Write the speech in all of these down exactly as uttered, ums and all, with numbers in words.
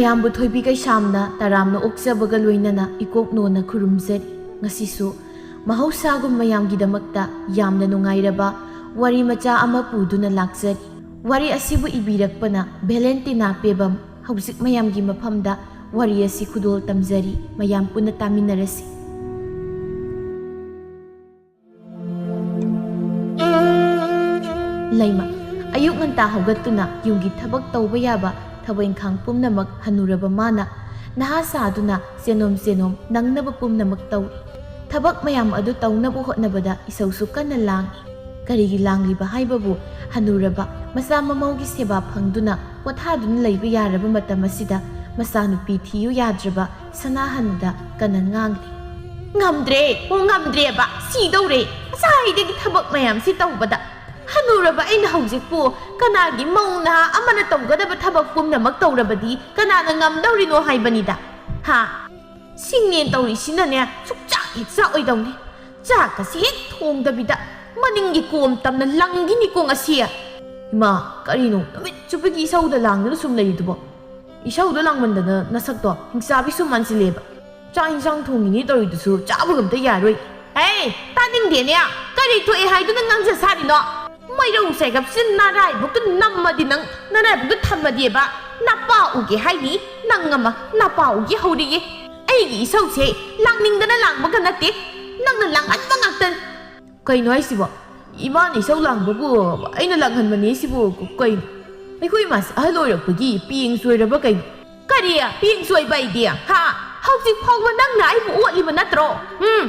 ꯃꯌꯥꯝꯕꯨ ꯊꯣꯏꯕꯤ ꯀꯩꯁꯥꯝꯅ ꯇꯔꯥꯝꯅ ꯑꯣꯛꯆꯕꯒ ꯂꯣꯏꯅꯅ ꯏꯀꯣꯛ ꯅꯣꯟꯅ ꯈꯨꯔꯨꯝꯖꯔꯤ꯫ ꯉꯁꯤꯁꯨ ꯃꯍꯧꯁꯥꯒꯨꯝ ꯃꯌꯥꯝꯒꯤꯗꯃꯛꯇ ꯌꯥꯝꯅ ꯅꯨꯡꯉꯥꯏꯔꯕ ꯋꯥꯔꯤ ꯃꯆꯥ ꯑꯃ ꯄꯨꯗꯨꯅ ꯂꯥꯛꯆꯔꯤ꯫ ꯋꯥꯔꯤ ꯑꯁꯤꯕꯨ ꯏꯕꯤꯔꯛꯄꯅ ꯚꯦꯂꯦꯟꯇꯤꯅꯥ ꯄꯦꯕꯝ꯫ ꯍꯧꯖꯤꯛ ꯃꯌꯥꯝꯒꯤ ꯃꯐꯝꯗ ꯋꯥꯔꯤ ꯑꯁꯤ ꯈꯨꯗꯣꯜ ꯇꯝꯖꯔꯤ꯫ ꯃꯌꯥꯝ ꯄꯨꯟꯅ ꯇꯥꯃꯤꯟꯅꯔꯁꯤ꯫ ꯂꯩꯃ, ꯑꯌꯨꯛ ꯉꯟꯇꯥ ꯍꯧꯒꯠꯇꯨꯅ ꯌꯨꯝꯒꯤ ꯊꯕꯛ ꯇꯧꯕ ꯌꯥꯕ ꯊꯕꯛ ꯏꯪꯈꯥꯡ ꯄꯨꯝꯅꯃꯛ ꯍꯟꯅꯨꯔꯕ ꯃꯥꯅ ꯅꯍꯥ ꯁꯥꯗꯨꯅ ꯆꯦꯅꯣꯝ ꯆꯦꯅꯣꯝ ꯅꯪꯅꯕ ꯄꯨꯝꯅꯃꯛ ꯇꯧꯏ꯫ ꯊꯕꯛ ꯃꯌꯥꯝ ꯑꯗꯨ ꯇꯧꯅꯕ ꯍꯣꯠꯅꯕꯗ ꯏꯁꯧꯁꯨ ꯀꯟꯅ ꯂꯥꯡꯏ꯫ ꯀꯔꯤꯒꯤ ꯂꯥꯡꯂꯤꯕ ꯍꯥꯏꯕꯕꯨ, ꯍꯟꯅꯨꯔꯕ ꯃꯆꯥ ꯃꯃꯧꯒꯤ ꯁꯦꯕꯥ ꯐꯪꯗꯨꯅ ꯄꯣꯊꯥꯗꯨꯅ ꯂꯩꯕ ꯌꯥꯔꯕ ꯃꯇꯝ ꯑꯁꯤꯗ ꯃꯆꯥꯅꯨꯄꯤ ꯊꯤꯌꯨ ꯌꯥꯗ꯭ꯔꯕ ꯁꯅꯥꯍꯟꯗ ꯀꯟꯅ ꯉꯥꯡꯂꯤ꯫ "ꯉꯝꯗ꯭ꯔꯦ, ꯑꯣ ꯉꯝꯗ꯭ꯔꯦꯕ, ꯁꯤꯗꯧꯔꯦ꯫ ꯉꯁꯥꯏꯗꯒꯤ ꯊꯕꯛ ꯃꯌꯥꯝꯁꯤ ꯇꯧꯕꯗ꯫ ꯍꯅꯨꯔꯕ ꯑꯩꯅ ꯍꯧꯖꯤꯛꯄꯨ ꯀꯅꯥꯒꯤ ꯃꯧ ꯅꯍꯥ ꯑꯃꯅ ꯇꯧꯒꯗꯕ ꯊꯕꯛ ꯄꯨꯝꯅꯃꯛ ꯇꯧꯔꯕꯗꯤ ꯀꯅꯥꯅ ꯉꯝꯗꯧꯔꯤꯅꯣ ꯍꯥꯏꯕꯅꯤꯗ꯫ ꯍꯥ? ꯁꯤꯡꯅꯦ ꯇꯧꯔꯤꯁꯤꯅꯅꯦ, ꯁꯨꯛꯆꯥꯛ ꯍꯦꯛ ꯆꯥꯛꯑꯣꯏꯗꯧꯅꯤ꯫ ꯆꯥꯛꯀꯁꯤ ꯍꯦꯛ ꯊꯣꯡꯗꯕꯤꯗ ꯃꯅꯤꯡꯒꯤ ꯀꯣꯝ ꯇꯝꯅ ꯂꯪꯈꯤꯅꯤꯀꯣ ꯉꯁꯤ꯫ ꯏꯃꯥ, ꯀꯔꯤꯅꯣ ꯅꯨꯃꯤꯠ ꯆꯨꯞꯄꯒꯤ ꯏꯁꯧꯗ ꯂꯥꯡꯗꯨꯅ ꯁꯨꯝ ꯂꯩꯔꯤꯗꯨꯕꯣ? ꯏꯁꯧꯗ ꯂꯥꯡꯃꯟꯗꯅ ꯅꯁꯛꯇꯣ ꯍꯤꯡꯆꯥꯕꯤ ꯁꯨꯝ ꯃꯥꯟꯁꯤꯜꯂꯦꯕ꯫ ꯆꯥꯛ ꯏꯟꯁꯥꯡ ꯊꯣꯡꯉꯤꯅꯤ ꯇꯧꯔꯤꯗꯨꯁꯨ ꯆꯥꯕꯒ ꯑꯝꯇ ꯌꯥꯔꯣꯏ꯫ ꯍꯦ, ꯇꯥꯅꯤꯡꯗꯦꯅꯦ꯫ ꯀꯔꯤ ꯊꯣꯛꯑꯦ ꯍꯥꯏꯗꯨꯅ ꯉꯥꯡꯖ ꯁꯥꯔꯤꯅꯣ? ꯃꯩꯔꯧ ꯁꯦꯒꯞꯁꯤ ꯅꯔꯥꯏꯕꯛꯇ ꯅꯝꯃꯗꯤ ꯅꯪ ꯅꯔꯥꯏꯕꯛꯇ ꯊꯝꯃꯗꯤꯕ ꯅꯄꯥ ꯎꯒꯦ ꯍꯥꯏꯅꯤ꯫ ꯅꯪ ꯑꯃ ꯅꯄꯥ ꯎꯒꯦ ꯍꯧꯔꯤꯌꯦ꯫ ꯑꯩꯒꯤ ꯏꯁꯧꯁꯦ ꯂꯥꯡꯅꯤꯡꯗꯅ ꯂꯥꯡꯕꯒ ꯅꯠꯇꯦ, ꯅꯪꯅ ꯂꯥꯡꯍꯟꯕ ꯉꯥꯛꯇꯅꯤ꯫ ꯀꯩꯅꯣ ꯍꯥꯏꯁꯤꯕꯣ? ꯏꯃꯥꯅ ꯏꯁꯧ ꯂꯥꯡꯕꯕꯨ ꯑꯩꯅ ꯂꯥꯡꯍꯟꯕꯅꯦ ꯁꯤꯕꯨ? ꯀꯩꯅꯣ? ꯑꯩꯈꯣꯏ ꯏꯃꯥꯁꯦ ꯑꯍꯜ ꯑꯣꯏꯔꯛꯄꯒꯤ ꯄꯤꯌꯦꯡ ꯆꯣꯏꯔꯕ ꯀꯩꯅꯣ? ꯀꯔꯤ ꯄꯤꯌꯦꯡ ꯆꯣꯏꯕ ꯑꯩꯗꯤ? ꯍꯥ? ꯍꯧꯖꯤꯛ ꯐꯥꯎꯕ ꯅꯪꯅ ꯑꯩꯕꯨ ꯑꯣꯠꯂꯤꯕ ꯅꯠꯇ꯭ꯔꯣ? ꯎꯝ?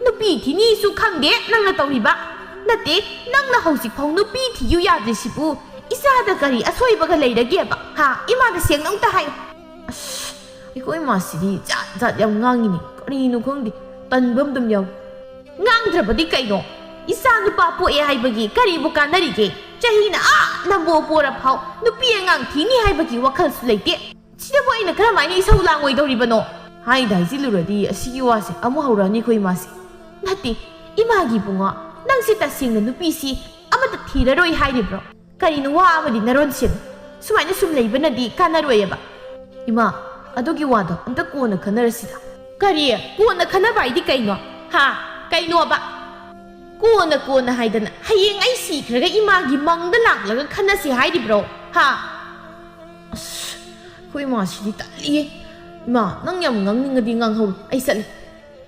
ꯅꯨꯄꯤ ꯊꯤꯅꯤꯁꯨ ꯈꯪꯗꯦ ꯅꯪꯅ ꯇꯧꯔꯤꯕ꯫ ꯅꯠꯇꯦ, ꯅꯪꯅ ꯍꯧꯖꯤꯛ ꯐꯥꯎ ꯅꯨꯄꯤ ꯊꯤꯌꯨ ꯌꯥꯗ꯭ꯔꯤꯁꯤꯕꯨ ꯏꯆꯥꯗ ꯀꯔꯤ ꯑꯁꯣꯏꯕꯒ ꯂꯩꯔꯒꯦꯕ? ꯍꯥ? ꯏꯃꯥꯗ ꯁꯦꯡꯅ ꯑꯝꯇ ꯍꯥꯏꯌꯨ꯫ ꯑꯁ, ꯑꯩꯈꯣꯏ ꯏꯃꯥꯁꯤꯗꯤ ꯖꯥꯠ ꯖꯥꯠ ꯌꯥꯝ ꯉꯥꯡꯉꯤꯅꯦ꯫ ꯀꯔꯤꯅꯣ ꯈꯪꯗꯦ, ꯇꯟꯕ ꯑꯃ ꯑꯗꯨꯝ ꯌꯥꯎꯏ꯫ ꯉꯥꯡꯗ꯭ꯔꯕꯗꯤ ꯀꯩꯅꯣ? ꯏꯆꯥ ꯅꯨꯄꯥ ꯄꯣꯛꯑꯦ ꯍꯥꯏꯕꯒꯤ ꯀꯔꯤꯕꯨ ꯀꯥꯟꯅꯔꯤꯒꯦ? ꯆꯍꯤꯅ ꯑꯥ ꯅꯝꯕꯣ ꯄꯣꯔ ꯐꯥꯎ ꯅꯨꯄꯤ ꯑꯉꯥꯡ ꯊꯤꯅꯤ ꯍꯥꯏꯕꯒꯤ ꯋꯥꯈꯜꯁꯨ ꯂꯩꯇꯦ꯫ ꯁꯤꯗꯕꯨ ꯑꯩꯅ ꯀꯔꯝꯍꯥꯏꯅ ꯏꯁꯧ ꯂꯥꯡꯉꯣꯏꯗꯧꯔꯤꯕꯅꯣ? ꯍꯥꯏꯗ ꯍꯥꯏꯖꯤꯜꯂꯨꯔꯗꯤ ꯑꯁꯤꯒꯤ ꯋꯥꯁꯦ ꯑꯃꯨꯛ ꯍꯧꯔꯛꯑꯅꯤ ꯑꯩꯈꯣꯏ ꯏꯃꯥꯁꯦ꯫ ꯅꯠꯇꯦ, ꯏꯃꯥꯒꯤ ꯏꯕꯨꯡꯉꯣ, ꯅꯪꯁꯦ ꯇꯁꯦꯡꯅ ꯅꯨꯄꯤꯁꯤ ꯑꯃꯠꯇ ꯊꯤꯔꯔꯣꯏ ꯍꯥꯏꯔꯤꯕ꯭ꯔꯣ? ꯀꯔꯤꯅꯣ ꯋꯥ ꯑꯃꯗꯤ ꯅꯔꯣꯟ ꯁꯦꯝꯃꯤ꯫ ꯁꯨꯃꯥꯏꯅ ꯁꯨꯝ ꯂꯩꯕꯅꯗꯤ ꯀꯥꯟꯅꯔꯣꯏꯑꯕ꯫ ꯏꯃꯥ, ꯑꯗꯨꯒꯤ ꯋꯥꯗꯣ ꯑꯝꯇ ꯀꯣꯟꯅ ꯈꯟꯅꯔꯁꯤꯗ꯫ ꯀꯔꯤ? ꯀꯣꯟꯅ ꯈꯟꯅꯕ ꯍꯥꯏꯗꯤ ꯀꯩꯅꯣ? ꯍꯥ? ꯀꯩꯅꯣꯕ? ꯀꯣꯟꯅ, ꯀꯣꯟꯅ ꯍꯥꯏꯗꯅ ꯍꯌꯦꯡ ꯑꯩ ꯁꯤꯈ꯭ꯔꯒ ꯏꯃꯥꯒꯤ ꯃꯪꯗ ꯂꯥꯛꯂꯒ ꯈꯟꯅꯁꯤ ꯍꯥꯏꯔꯤꯕ꯭ꯔꯣ? ꯍꯥ? ꯑꯁ, ꯑꯩꯈꯣꯏ ꯏꯃꯥꯁꯤꯗꯤ ꯇꯜꯂꯤꯌꯦ꯫ ꯏꯃꯥ, ꯅꯪ ꯌꯥꯝ ꯉꯥꯡꯅꯤꯡꯉꯗꯤ ꯉꯥꯡꯍꯧꯔꯣ, ꯑꯩ ꯆꯠꯂꯤ꯫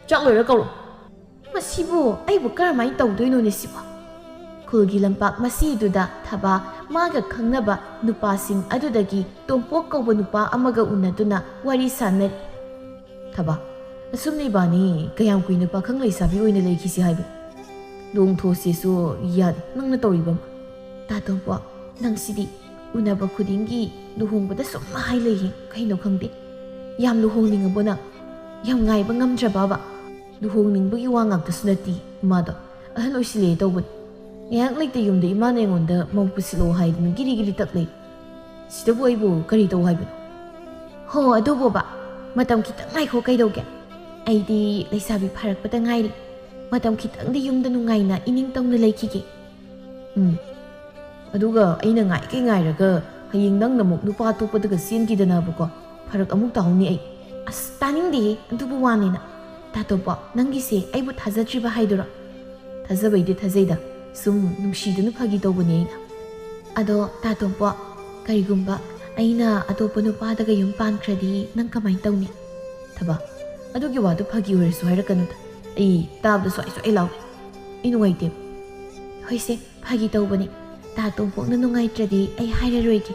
ꯆꯥꯛ ꯂꯣꯏꯔ ꯀꯧꯔꯣ꯫ ꯃꯁꯤꯕꯨ ꯑꯩꯕꯨ ꯀꯔꯝꯍꯥꯏꯅ ꯇꯧꯗꯣꯏꯅꯣꯅꯦ ꯁꯤꯕꯣ? ꯈꯨꯜꯒꯤ ꯂꯝꯄꯥꯛ ꯃꯁꯤꯗꯨꯗ ꯊꯕꯥ ꯃꯥꯒ ꯈꯪꯅꯕ ꯅꯨꯄꯥꯁꯤꯡ ꯑꯗꯨꯗꯒꯤ ꯇꯣꯝꯄꯣꯛ ꯀꯧꯕ ꯅꯨꯄꯥ ꯑꯃꯒ ꯎꯅꯗꯨꯅ ꯋꯥꯔꯤ ꯁꯥꯟꯅꯔꯤ꯫ ꯊꯕꯥ, ꯑꯁꯨꯝꯅ ꯏꯕꯥꯅꯤ ꯀꯌꯥꯝ ꯀꯨꯏꯅ ꯄꯥꯈꯪ ꯂꯩꯁꯥꯕꯤ ꯑꯣꯏꯅ ꯂꯩꯈꯤꯁꯤ ꯍꯥꯏꯕꯅꯣ? ꯂꯨꯍꯣꯡꯊꯣꯛꯁꯤꯁꯨ ꯌꯥꯗꯦ, ꯅꯪꯅ ꯇꯧꯔꯤꯕ ꯑꯃ꯫ ꯇꯥ ꯇꯣꯝꯄꯣꯛ, ꯅꯪꯁꯤꯗꯤ ꯎꯅꯕ ꯈꯨꯗꯤꯡꯒꯤ ꯂꯨꯍꯣꯡꯕꯗ ꯁꯨꯝ ꯍꯥꯏ ꯂꯩꯌꯦ, ꯀꯩꯅꯣ ꯈꯪꯗꯦ꯫ ꯌꯥꯝ ꯂꯨꯍꯣꯡꯅꯤꯡꯉꯕꯣ ꯅꯪ? ꯌꯥꯝ ꯉꯥꯏꯕ ꯉꯝꯗ꯭ꯔꯕꯕ? ꯂꯨꯍꯣꯡꯅꯤꯡꯕꯒꯤ ꯋꯥ ꯉꯥꯛꯇꯁꯨ ꯅꯠꯇꯦ ꯏꯃꯥꯗꯣ꯫ ꯑꯍꯜ ꯑꯣꯏꯁꯤꯜꯂꯛꯑꯦ ꯇꯧꯕꯅꯤ꯫ ꯉꯥꯏꯍꯥꯛ ꯂꯩꯇ ꯌꯨꯝꯗ ꯏꯃꯥꯅ ꯑꯩꯉꯣꯟꯗ ꯃꯧ ꯄꯨꯁꯤꯜꯂꯛꯑꯣ ꯍꯥꯏꯗꯅ ꯒꯤꯔꯤ ꯒꯤꯔꯤ ꯇꯛ ꯂꯩ꯫ ꯁꯤꯗꯕꯨ ꯑꯩꯕꯨ ꯀꯔꯤ ꯇꯧ ꯍꯥꯏꯕꯅꯣ? ꯍꯣ, ꯑꯗꯨꯕꯣꯕ, ꯃꯇꯝ ꯈꯤꯇꯪ ꯉꯥꯏꯈꯣ ꯀꯩꯗꯧꯒꯦ? ꯑꯩꯗꯤ ꯂꯩꯁꯥꯕꯤ ꯐꯥꯔꯛꯄꯗ ꯉꯥꯏꯔꯤ꯫ ꯃꯇꯝ ꯈꯤꯇꯪꯗꯤ ꯌꯨꯝꯗ ꯅꯨꯡꯉꯥꯏꯅ ꯏꯅꯤꯡꯇꯝꯅ ꯂꯩꯈꯤꯒꯦ꯫ ꯎꯝ꯫ ꯑꯗꯨꯒ ꯑꯩꯅ ꯉꯥꯏꯒꯩ ꯉꯥꯏꯔꯒ ꯍꯌꯦꯡ ꯅꯪꯅ ꯑꯃꯨꯛ ꯅꯨꯄꯥ ꯑꯇꯣꯞꯄꯗꯒ ꯆꯦꯟꯈꯤꯗꯅꯕꯀꯣ, ꯐꯔꯛ ꯑꯃꯨꯛ ꯇꯥꯍꯧꯅꯤ ꯑꯩ꯫ ꯑꯁ, ꯇꯥꯅꯤꯡꯗꯦꯍꯦ, ꯑꯗꯨꯕꯨ ꯋꯥꯅꯦꯅ꯫ ꯇꯥ ꯇꯣꯝꯄꯣꯛ, ꯅꯪꯒꯤꯁꯦ ꯑꯩꯕꯨ ꯊꯥꯖꯗ꯭ꯔꯤꯕ ꯍꯥꯏꯗꯨꯔꯣ? ꯊꯥꯖꯕꯩꯗꯤ ꯊꯥꯖꯩꯗ, ꯁꯨꯝ ꯅꯨꯡꯁꯤꯗꯨꯅ ꯐꯥꯒꯤ ꯇꯧꯕꯅꯦ ꯑꯩꯅ꯫ ꯑꯗꯣ ꯇꯥ ꯇꯣꯝꯄꯣꯛ, ꯀꯔꯤꯒꯨꯝꯕ ꯑꯩꯅ ꯑꯇꯣꯞꯄ ꯅꯨꯄꯥꯗꯒ ꯌꯨꯝ ꯄꯥꯟꯈ꯭ꯔꯗꯤ ꯅꯪ ꯀꯃꯥꯏꯅ ꯇꯧꯅꯤ? ꯊꯕꯥ, ꯑꯗꯨꯒꯤ ꯋꯥꯗꯣ ꯐꯥꯒꯤ ꯑꯣꯏꯔꯁꯨ ꯍꯥꯏꯔꯛꯀꯅꯨꯗ꯫ ꯑꯩ ꯇꯥꯕꯗ ꯁ꯭ꯋꯥꯏ ꯁ꯭ꯋꯥꯏ ꯂꯥꯎꯏ꯫ ꯑꯩ ꯅꯨꯡꯉꯥꯏꯇꯦ꯫ ꯍꯣꯏꯁꯦ, ꯐꯥꯒꯤ ꯇꯧꯕꯅꯤ꯫ ꯇꯥ ꯇꯣꯝꯄꯣꯛꯅ ꯅꯨꯡꯉꯥꯏꯇ꯭ꯔꯗꯤ ꯑꯩ ꯍꯥꯏꯔꯔꯣꯏꯒꯦ꯫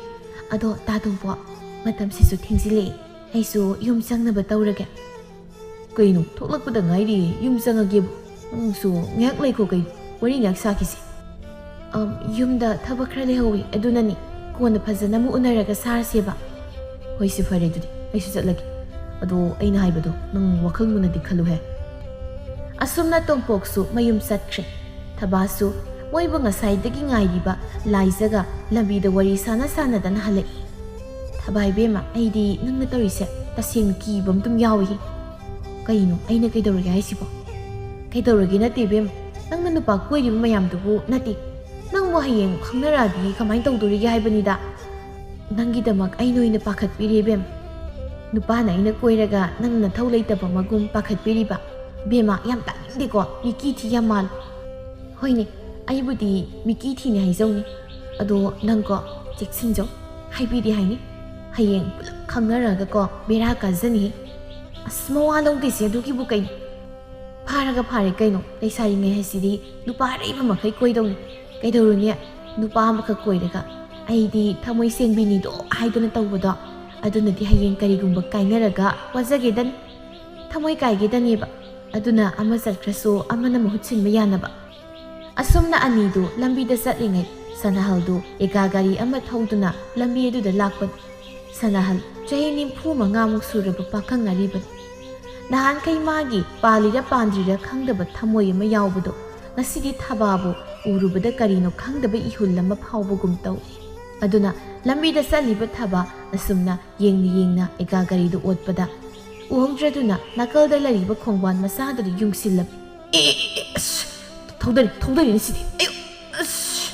ꯑꯗꯣ ꯇꯥ ꯇꯣꯝꯄꯣꯛ, ꯃꯇꯝꯁꯤꯁꯨ ꯊꯦꯡꯖꯤꯜꯂꯛꯑꯦ꯫ ꯑꯩꯁꯨ ꯌꯨꯝ ꯆꯪꯅꯕ ꯇꯧꯔꯒꯦ꯫ ꯀꯩꯅꯣ, ꯊꯣꯛꯂꯛꯄꯗ ꯉꯥꯏꯔꯤ, ꯌꯨꯝ ꯆꯪꯉꯒꯦꯕꯨ? ꯅꯪꯁꯨ ꯉꯥꯏꯍꯥꯛ ꯂꯩꯈꯣ ꯀꯩꯅꯣ, ꯋꯥꯔꯤ ꯉꯥꯏꯍꯥꯛ ꯁꯥꯈꯤꯁꯤ꯫ ꯑꯝ, ꯌꯨꯝꯗ ꯊꯕꯛ ꯈꯔ ꯂꯩꯍꯧꯋꯤ, ꯑꯗꯨꯅꯅꯤ꯫ ꯀꯣꯟꯅ ꯐꯖꯅ ꯑꯃꯨꯛ ꯎꯅꯔꯒ ꯁꯥꯔꯁꯦꯕ꯫ ꯍꯣꯏꯁꯦ, ꯐꯔꯦ ꯑꯗꯨꯗꯤ, ꯑꯩꯁꯨ ꯆꯠꯂꯒꯦ꯫ ꯑꯗꯣ ꯑꯩꯅ ꯍꯥꯏꯕꯗꯣ ꯅꯪ ꯋꯥꯈꯜ ꯃꯨꯟꯅꯗꯤ ꯈꯜꯂꯨꯍꯦ꯫ ꯑꯁꯨꯝꯅ ꯇꯣꯝꯄꯣꯛꯁꯨ ꯃꯌꯨꯝ ꯆꯠꯈ꯭ꯔꯦ꯫ ꯊꯕꯥꯁꯨ ꯃꯣꯏꯕꯨ ꯉꯁꯥꯏꯗꯒꯤ ꯉꯥꯏꯔꯤꯕ ꯂꯥꯏꯖꯒ ꯂꯝꯕꯤꯗ ꯋꯥꯔꯤ ꯁꯥꯟꯅ ꯁꯥꯟꯅꯗꯅ ꯍꯜꯂꯛꯏ꯫ ꯊꯕꯥ ꯏꯕꯦꯝꯃ, ꯑꯩꯗꯤ ꯅꯪꯅ ꯇꯧꯔꯤꯁꯦ ꯇꯁꯦꯡꯅ ꯀꯤꯕ ꯑꯃ ꯑꯗꯨꯝ ꯌꯥꯎꯏ꯫ ꯀꯩꯅꯣ, ꯑꯩꯅ ꯀꯩꯗꯧꯔꯒꯦ ꯍꯥꯏꯁꯤꯕꯣ? ꯀꯩꯗꯧꯔꯒꯦ ꯅꯠꯇꯦ ꯏꯕꯦꯝꯃ, ꯅꯪꯅ ꯅꯨꯄꯥ ꯀꯣꯏꯔꯤꯕ ꯃꯌꯥꯝꯗꯨꯕꯨ ꯅꯠꯇꯦ, ꯅꯪꯕꯨ ꯍꯌꯦꯡ ꯈꯪꯅꯔꯛꯑꯗꯤ ꯀꯃꯥꯏꯅ ꯇꯧꯗꯣꯔꯤꯒꯦ ꯍꯥꯏꯕꯅꯤꯗ꯫ ꯅꯪꯒꯤꯗꯃꯛ ꯑꯩꯅ ꯑꯣꯏꯅ ꯄꯥꯈꯠꯄꯤꯔꯦ ꯏꯕꯦꯝꯃ꯫ ꯅꯨꯄꯥꯅ ꯑꯩꯅ ꯀꯣꯏꯔꯒ ꯅꯪ ꯅꯊꯧ ꯂꯩꯇꯕ ꯃꯒꯨꯝ ꯄꯥꯈꯠꯄꯤꯔꯤꯕ? ꯕꯦꯝꯃ, ꯌꯥꯝ ꯇꯥꯅꯤꯡꯗꯦꯀꯣ, ꯃꯤꯀꯤ ꯊꯤ ꯌꯥꯝ ꯃꯥꯜꯂꯦ꯫ ꯍꯣꯏꯅꯦ, ꯑꯩꯕꯨꯗꯤ ꯃꯤꯀꯤ ꯊꯤꯅꯦ ꯍꯥꯏꯖꯧꯅꯦ꯫ ꯑꯗꯣ ꯅꯪꯀꯣ, ꯆꯦꯛꯁꯤꯟꯖꯧ꯫ ꯍꯥꯏꯕꯤꯗꯤ ꯍꯥꯏꯅꯤ, ꯍꯌꯦꯡ ꯄꯨꯂꯞ ꯈꯪꯅꯔꯒꯀꯣ ꯕꯦꯔꯥ ꯀꯥꯖꯅꯤꯍꯦ꯫ ꯑꯁ, ꯃꯋꯥ ꯂꯧꯗꯦꯁꯦ ꯑꯗꯨꯒꯤꯕꯨ ꯀꯩꯅꯣ꯫ ꯐꯥꯔꯒ ꯐꯥꯔꯦ ꯀꯩꯅꯣ, ꯂꯩꯁꯥꯔꯤꯉꯩ ꯍꯥꯏꯁꯤꯗꯤ ꯅꯨꯄꯥ ꯑꯔꯩꯕ ꯃꯈꯩ ꯀꯣꯏꯗꯧꯅꯤ꯫ ꯀꯩꯗꯧꯔꯨꯅꯤ, ꯅꯨꯄꯥ ꯑꯃꯈꯛ ꯀꯣꯏꯔꯒ "ꯑꯩꯗꯤ ꯊꯃꯣꯏ ꯁꯦꯡꯕꯤꯅꯤꯗꯣ" ꯍꯥꯏꯗꯅ ꯇꯧꯕꯗꯣ, ꯑꯗꯨꯅꯗꯤ ꯍꯌꯦꯡ ꯀꯔꯤꯒꯨꯝꯕ ꯀꯥꯏꯅꯔꯒ ꯋꯥꯖꯒꯦꯗꯅꯤ, ꯊꯃꯣꯏ ꯀꯥꯏꯒꯦꯗꯅꯦꯕ꯫ ꯑꯗꯨꯅ ꯑꯃ ꯆꯠꯈ꯭ꯔꯁꯨ ꯑꯃꯅ ꯃꯍꯨꯠ ꯁꯤꯟꯕ ꯌꯥꯅꯕ꯫ ꯑꯁꯨꯝꯅ ꯑꯅꯤꯗꯨ ꯂꯝꯕꯤꯗ ꯆꯠꯂꯤꯉꯩ ꯁꯅꯥꯍꯜꯗꯨ ꯑꯦꯒꯥ ꯒꯥꯔꯤ ꯑꯃ ꯊꯧꯗꯨꯅ ꯂꯝꯕꯤ ꯑꯗꯨꯗ ꯂꯥꯛꯄꯅꯤ꯫ ꯁꯅꯥꯍꯜ ꯆꯍꯤ ꯅꯤꯐꯨ ꯃꯉꯥꯃꯨꯛ ꯁꯨꯔꯕ ꯄꯥꯈꯪ ꯑꯔꯤꯕꯅꯤ꯫ ꯅꯍꯥꯟꯈꯩ ꯃꯥꯒꯤ ꯄꯥꯜꯂꯤꯔ ꯄꯥꯟꯗ꯭ꯔꯤꯔ ꯈꯪꯗꯕ ꯊꯃꯣꯏ ꯑꯃ ꯌꯥꯎꯕꯗꯣ ꯉꯁꯤꯗꯤ ꯊꯕꯥꯕꯨ ꯎꯔꯨꯕꯗ ꯀꯔꯤꯅꯣ ꯈꯪꯗꯕ ꯏꯍꯨꯜ ꯑꯃ ꯐꯥꯎꯕꯒꯨꯝ ꯇꯧꯏ꯫ ꯑꯗꯨꯅ ꯂꯝꯕꯤꯗ ꯆꯠꯂꯤꯕ ꯊꯕꯥ ꯑꯁꯨꯝꯅ ꯌꯦꯡꯅ ꯌꯦꯡꯅ ꯑꯦꯒꯥ ꯒꯥꯔꯤꯗꯨ ꯑꯣꯠꯄꯗ ꯎꯍꯧꯗ꯭ꯔꯗꯨꯅ ꯅꯥꯀꯜꯗ ꯂꯩꯔꯤꯕ ꯈꯣꯡꯕꯥꯟ ꯃꯆꯥꯗꯨꯗ ꯌꯨꯡꯁꯤꯜꯂꯝꯃꯤ꯫ "ꯑꯦ, ꯑꯦ, ꯑꯦ, ꯑꯁ, ꯊꯧꯗꯔꯤ, ꯊꯧꯗꯔꯤꯅꯦ ꯁꯤꯗꯤ꯫ ꯑꯌꯣ, ꯑꯁ,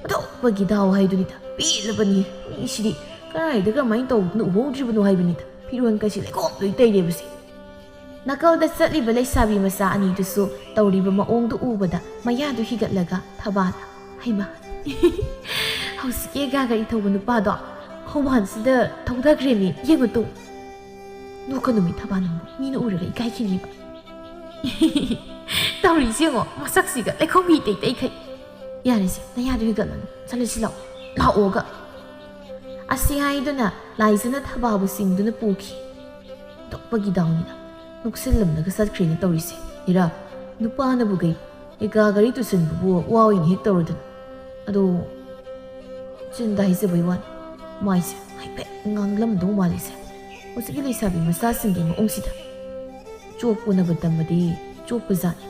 ꯑꯣꯟꯊꯣꯛꯄꯒꯤ ꯗꯥꯎ ꯍꯥꯏꯗꯨꯅꯤꯗ꯫ ꯄꯦꯜꯂꯕꯅꯤ꯫ ꯃꯤꯁꯤꯗꯤ ꯀꯗꯥꯏꯗ ꯀꯔꯝꯍꯥꯏꯅ ꯇꯧꯗꯅ ꯎꯍꯧꯗ꯭ꯔꯤꯕꯅꯣ ꯍꯥꯏꯕꯅꯤꯗ꯫ ꯐꯤꯔꯣꯜ ꯀꯩꯁꯤ ꯂꯩꯈꯣꯝ ꯂꯣꯏ ꯇꯩꯔꯦꯕꯁꯦ꯫" ꯅꯥꯀꯜꯗ ꯆꯠꯂꯤꯕ ꯂꯩꯁꯥꯕꯤ ꯃꯆꯥ ꯑꯅꯤꯗꯨꯁꯨ ꯇꯧꯔꯤꯕ ꯃꯑꯣꯡꯗꯨ ꯎꯕꯗ ꯃꯌꯥꯗꯨ ꯍꯤꯒꯠꯂꯒ ꯊꯕꯥꯅ, "ꯍꯩꯃꯥ, ꯍꯧꯖꯤꯛꯀꯤ ꯑꯦꯒꯥ ꯒꯥꯔꯤ ꯊꯧꯕ ꯅꯨꯄꯥꯗꯣ ꯈꯣꯡꯕꯥꯟꯁꯤꯗ ꯊꯧꯗꯈ꯭ꯔꯦꯃꯤ, ꯌꯦꯡꯉꯨ ꯇꯨ꯫" "ꯅꯣꯛꯀꯅꯨꯃꯤ ꯊꯕꯥ ꯅꯪꯕꯨ, ꯃꯤꯅ ꯎꯔꯒ ꯏꯀꯥꯏꯈꯤꯅꯤꯕ꯫" "ꯇꯧꯔꯤꯁꯤ ꯌꯦꯡꯉꯣ, ꯃꯁꯛꯁꯤꯒ ꯂꯩꯈꯣꯝ ꯍꯤ ꯇꯩ ꯇꯩꯈꯩ꯫" "ꯌꯥꯔꯦꯁꯦ, ꯅꯌꯥꯗꯨ ꯍꯤꯒꯠꯂꯅꯨ, ꯆꯠꯂꯁꯤ ꯂꯥꯛꯑꯣ, ꯂꯥꯛꯑꯣꯒ꯫" ꯑꯁꯤ ꯍꯥꯏꯗꯨꯅ ꯂꯥꯏꯖꯅ ꯊꯕꯥꯕꯨ ꯆꯤꯡꯗꯨꯅ ꯄꯨꯈꯤ꯫ ꯑꯣꯟꯊꯣꯛꯄꯒꯤ ꯗꯥꯎꯅꯤꯗ, ꯅꯣꯛꯁꯤꯜꯂꯝꯂꯒ ꯆꯠꯈ꯭ꯔꯦꯅ ꯇꯧꯔꯤꯁꯦ꯫ ꯏꯔꯥ, ꯅꯨꯄꯥꯅꯕꯨ ꯀꯩ, ꯑꯦꯒꯥ ꯒꯥꯔꯤ ꯇꯨꯁꯤꯟꯕꯕꯨ ꯋꯥ ꯑꯣꯏꯅ ꯍꯦꯛ ꯇꯧꯔꯗꯅ꯫ ꯑꯗꯣ ꯆꯤꯟꯗ ꯍꯥꯏꯖꯕꯩ ꯋꯥꯅꯤ, ꯃꯥꯏꯁꯦ ꯍꯥꯏꯐꯦꯠ ꯉꯥꯡꯂꯝꯗꯧ ꯃꯥꯜꯂꯤꯁꯦ꯫ ꯍꯧꯖꯤꯛꯀꯤ ꯂꯩꯁꯥꯕꯤ ꯃꯆꯥꯁꯤꯡꯒꯤ ꯃꯑꯣꯡꯁꯤꯗ ꯆꯣꯞꯄꯨꯅꯕ ꯇꯝꯕꯗꯤ ꯆꯣꯞꯄꯖꯥꯠꯅꯤ꯫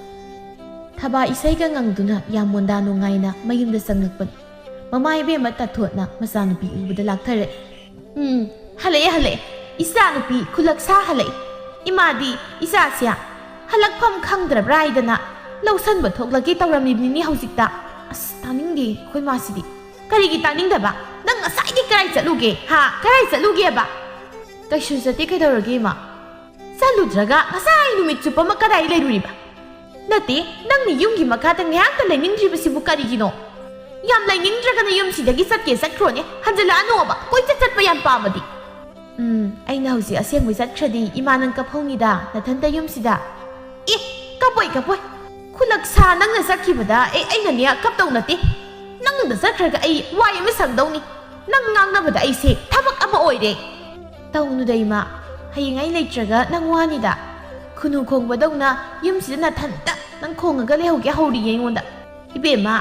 ꯊꯕꯥ ꯏꯁꯩꯒ ꯉꯪꯗꯨꯅ ꯌꯥꯝ ꯃꯣꯟꯗꯥ ꯅꯨꯡꯉꯥꯏꯅ ꯃꯌꯨꯝꯗ ꯆꯪꯂꯛꯄꯅꯤ꯫ ꯃꯃꯥ ꯏꯕꯦꯝꯃ ꯇꯥꯊꯣꯠꯅ ꯃꯆꯥꯅꯨꯄꯤ ꯎꯕꯗ ꯂꯥꯛꯊꯔꯛꯏ꯫ "ꯎꯝ, ꯍꯜꯂꯛꯑꯦ, ꯍꯜꯂꯛꯑꯦ꯫ ꯏꯆꯥꯅꯨꯄꯤ ꯈꯨꯂꯛ ꯁꯥ ꯍꯜꯂꯛꯑꯦ꯫ ꯏꯃꯥꯗꯤ ꯏꯆꯥꯁꯦ ꯍꯜꯂꯛꯐꯝ ꯈꯪꯗ꯭ꯔꯕ꯭ꯔꯥ ꯍꯥꯏꯗꯅ ꯂꯧꯁꯟꯕ ꯊꯣꯛꯂꯒꯦ ꯇꯧꯔꯝꯃꯤꯕꯅꯤꯅꯦ ꯍꯧꯖꯤꯛꯇ꯫" ꯑꯁ, ꯇꯥꯅꯤꯡꯗꯦ ꯑꯩꯈꯣꯏ ꯃꯥꯁꯤꯗꯤ꯫ "ꯀꯔꯤꯒꯤ ꯇꯥꯅꯤꯡꯗꯕ? ꯅꯪ ꯉꯁꯥꯏꯗꯤ ꯀꯔꯥꯏ ꯆꯠꯂꯨꯒꯦ? ꯍꯥ? ꯀꯔꯥꯏ ꯆꯠꯂꯨꯒꯦꯕ?" ꯀꯩꯁꯨ ꯆꯠꯇꯦ, ꯀꯩꯗꯧꯔꯒꯦ, ꯏꯃꯥ? ꯆꯠꯂꯨꯗ꯭ꯔꯒ ꯉꯁꯥꯏ ꯅꯨꯃꯤꯠ ꯆꯨꯞꯄ ꯑꯃ ꯀꯗꯥꯏ ꯂꯩꯔꯨꯔꯤꯕ? ꯅꯠꯇꯦ, ꯅꯪꯅ ꯌꯨꯝꯒꯤ ꯃꯈꯥꯗ ꯉꯥꯏꯍꯥꯛꯇ ꯂꯩꯅꯤꯡꯗ꯭ꯔꯤꯕꯁꯤꯕꯨ ꯀꯔꯤꯒꯤꯅꯣ? ꯌꯥꯝ ꯂꯩꯅꯤꯡꯗ꯭ꯔꯒꯅ ꯌꯨꯝꯁꯤꯗꯒꯤ ꯆꯠꯀꯦ ꯆꯠꯈ꯭ꯔꯣꯅꯦ, ꯍꯟꯖꯤꯜꯂꯛꯑꯅꯣꯕ, ꯀꯣꯏꯆꯠ ꯆꯠꯄ ꯌꯥꯝ ꯄꯥꯝꯃꯗꯤ꯫ ꯎꯝ, ꯑꯩꯅ ꯍꯧꯖꯤꯛ ꯑꯁꯦꯡꯕꯩ ꯆꯠꯈ꯭ꯔꯗꯤ ꯏꯃꯥ ꯅꯪ ꯀꯞꯍꯧꯅꯤꯗ, ꯅꯊꯟꯇ ꯌꯨꯝꯁꯤꯗ꯫ ꯑꯦ, ꯀꯞꯄꯣꯏ, ꯀꯞꯄꯣꯏ꯫ ꯈꯨꯂꯛ ꯁꯥ ꯅꯪꯅ ꯆꯠꯈꯤꯕꯗ ꯑꯩ, ꯑꯩꯅꯅꯦ ꯀꯞꯇꯧ ꯅꯠꯇꯦ꯫ ꯅꯪꯗ ꯆꯠꯈ꯭ꯔꯒ ꯑꯩ ꯋꯥꯏ ꯑꯃ ꯁꯪꯗꯧꯅꯤ꯫ ꯅꯪ ꯉꯥꯡꯅꯕꯗ ꯑꯩꯁꯦ ꯊꯕꯛ ꯑꯃ ꯑꯣꯏꯔꯦ꯫ ꯇꯧꯅꯨꯗ ꯏꯃꯥ, ꯍꯌꯦꯡ ꯑꯩ ꯂꯩꯇ꯭ꯔꯒ ꯅꯪ ꯋꯥꯅꯤꯗ꯫ ꯈꯨꯅꯨ ꯈꯣꯡꯕꯗꯧꯅ ꯌꯨꯝꯁꯤꯗ ꯅꯊꯟꯇ ꯅꯪ ꯈꯣꯡꯉꯒ ꯂꯩꯍꯧꯒꯦ ꯍꯧꯔꯤꯌꯦ ꯑꯩꯉꯣꯟꯗ꯫ ꯏꯕꯦꯝꯃ,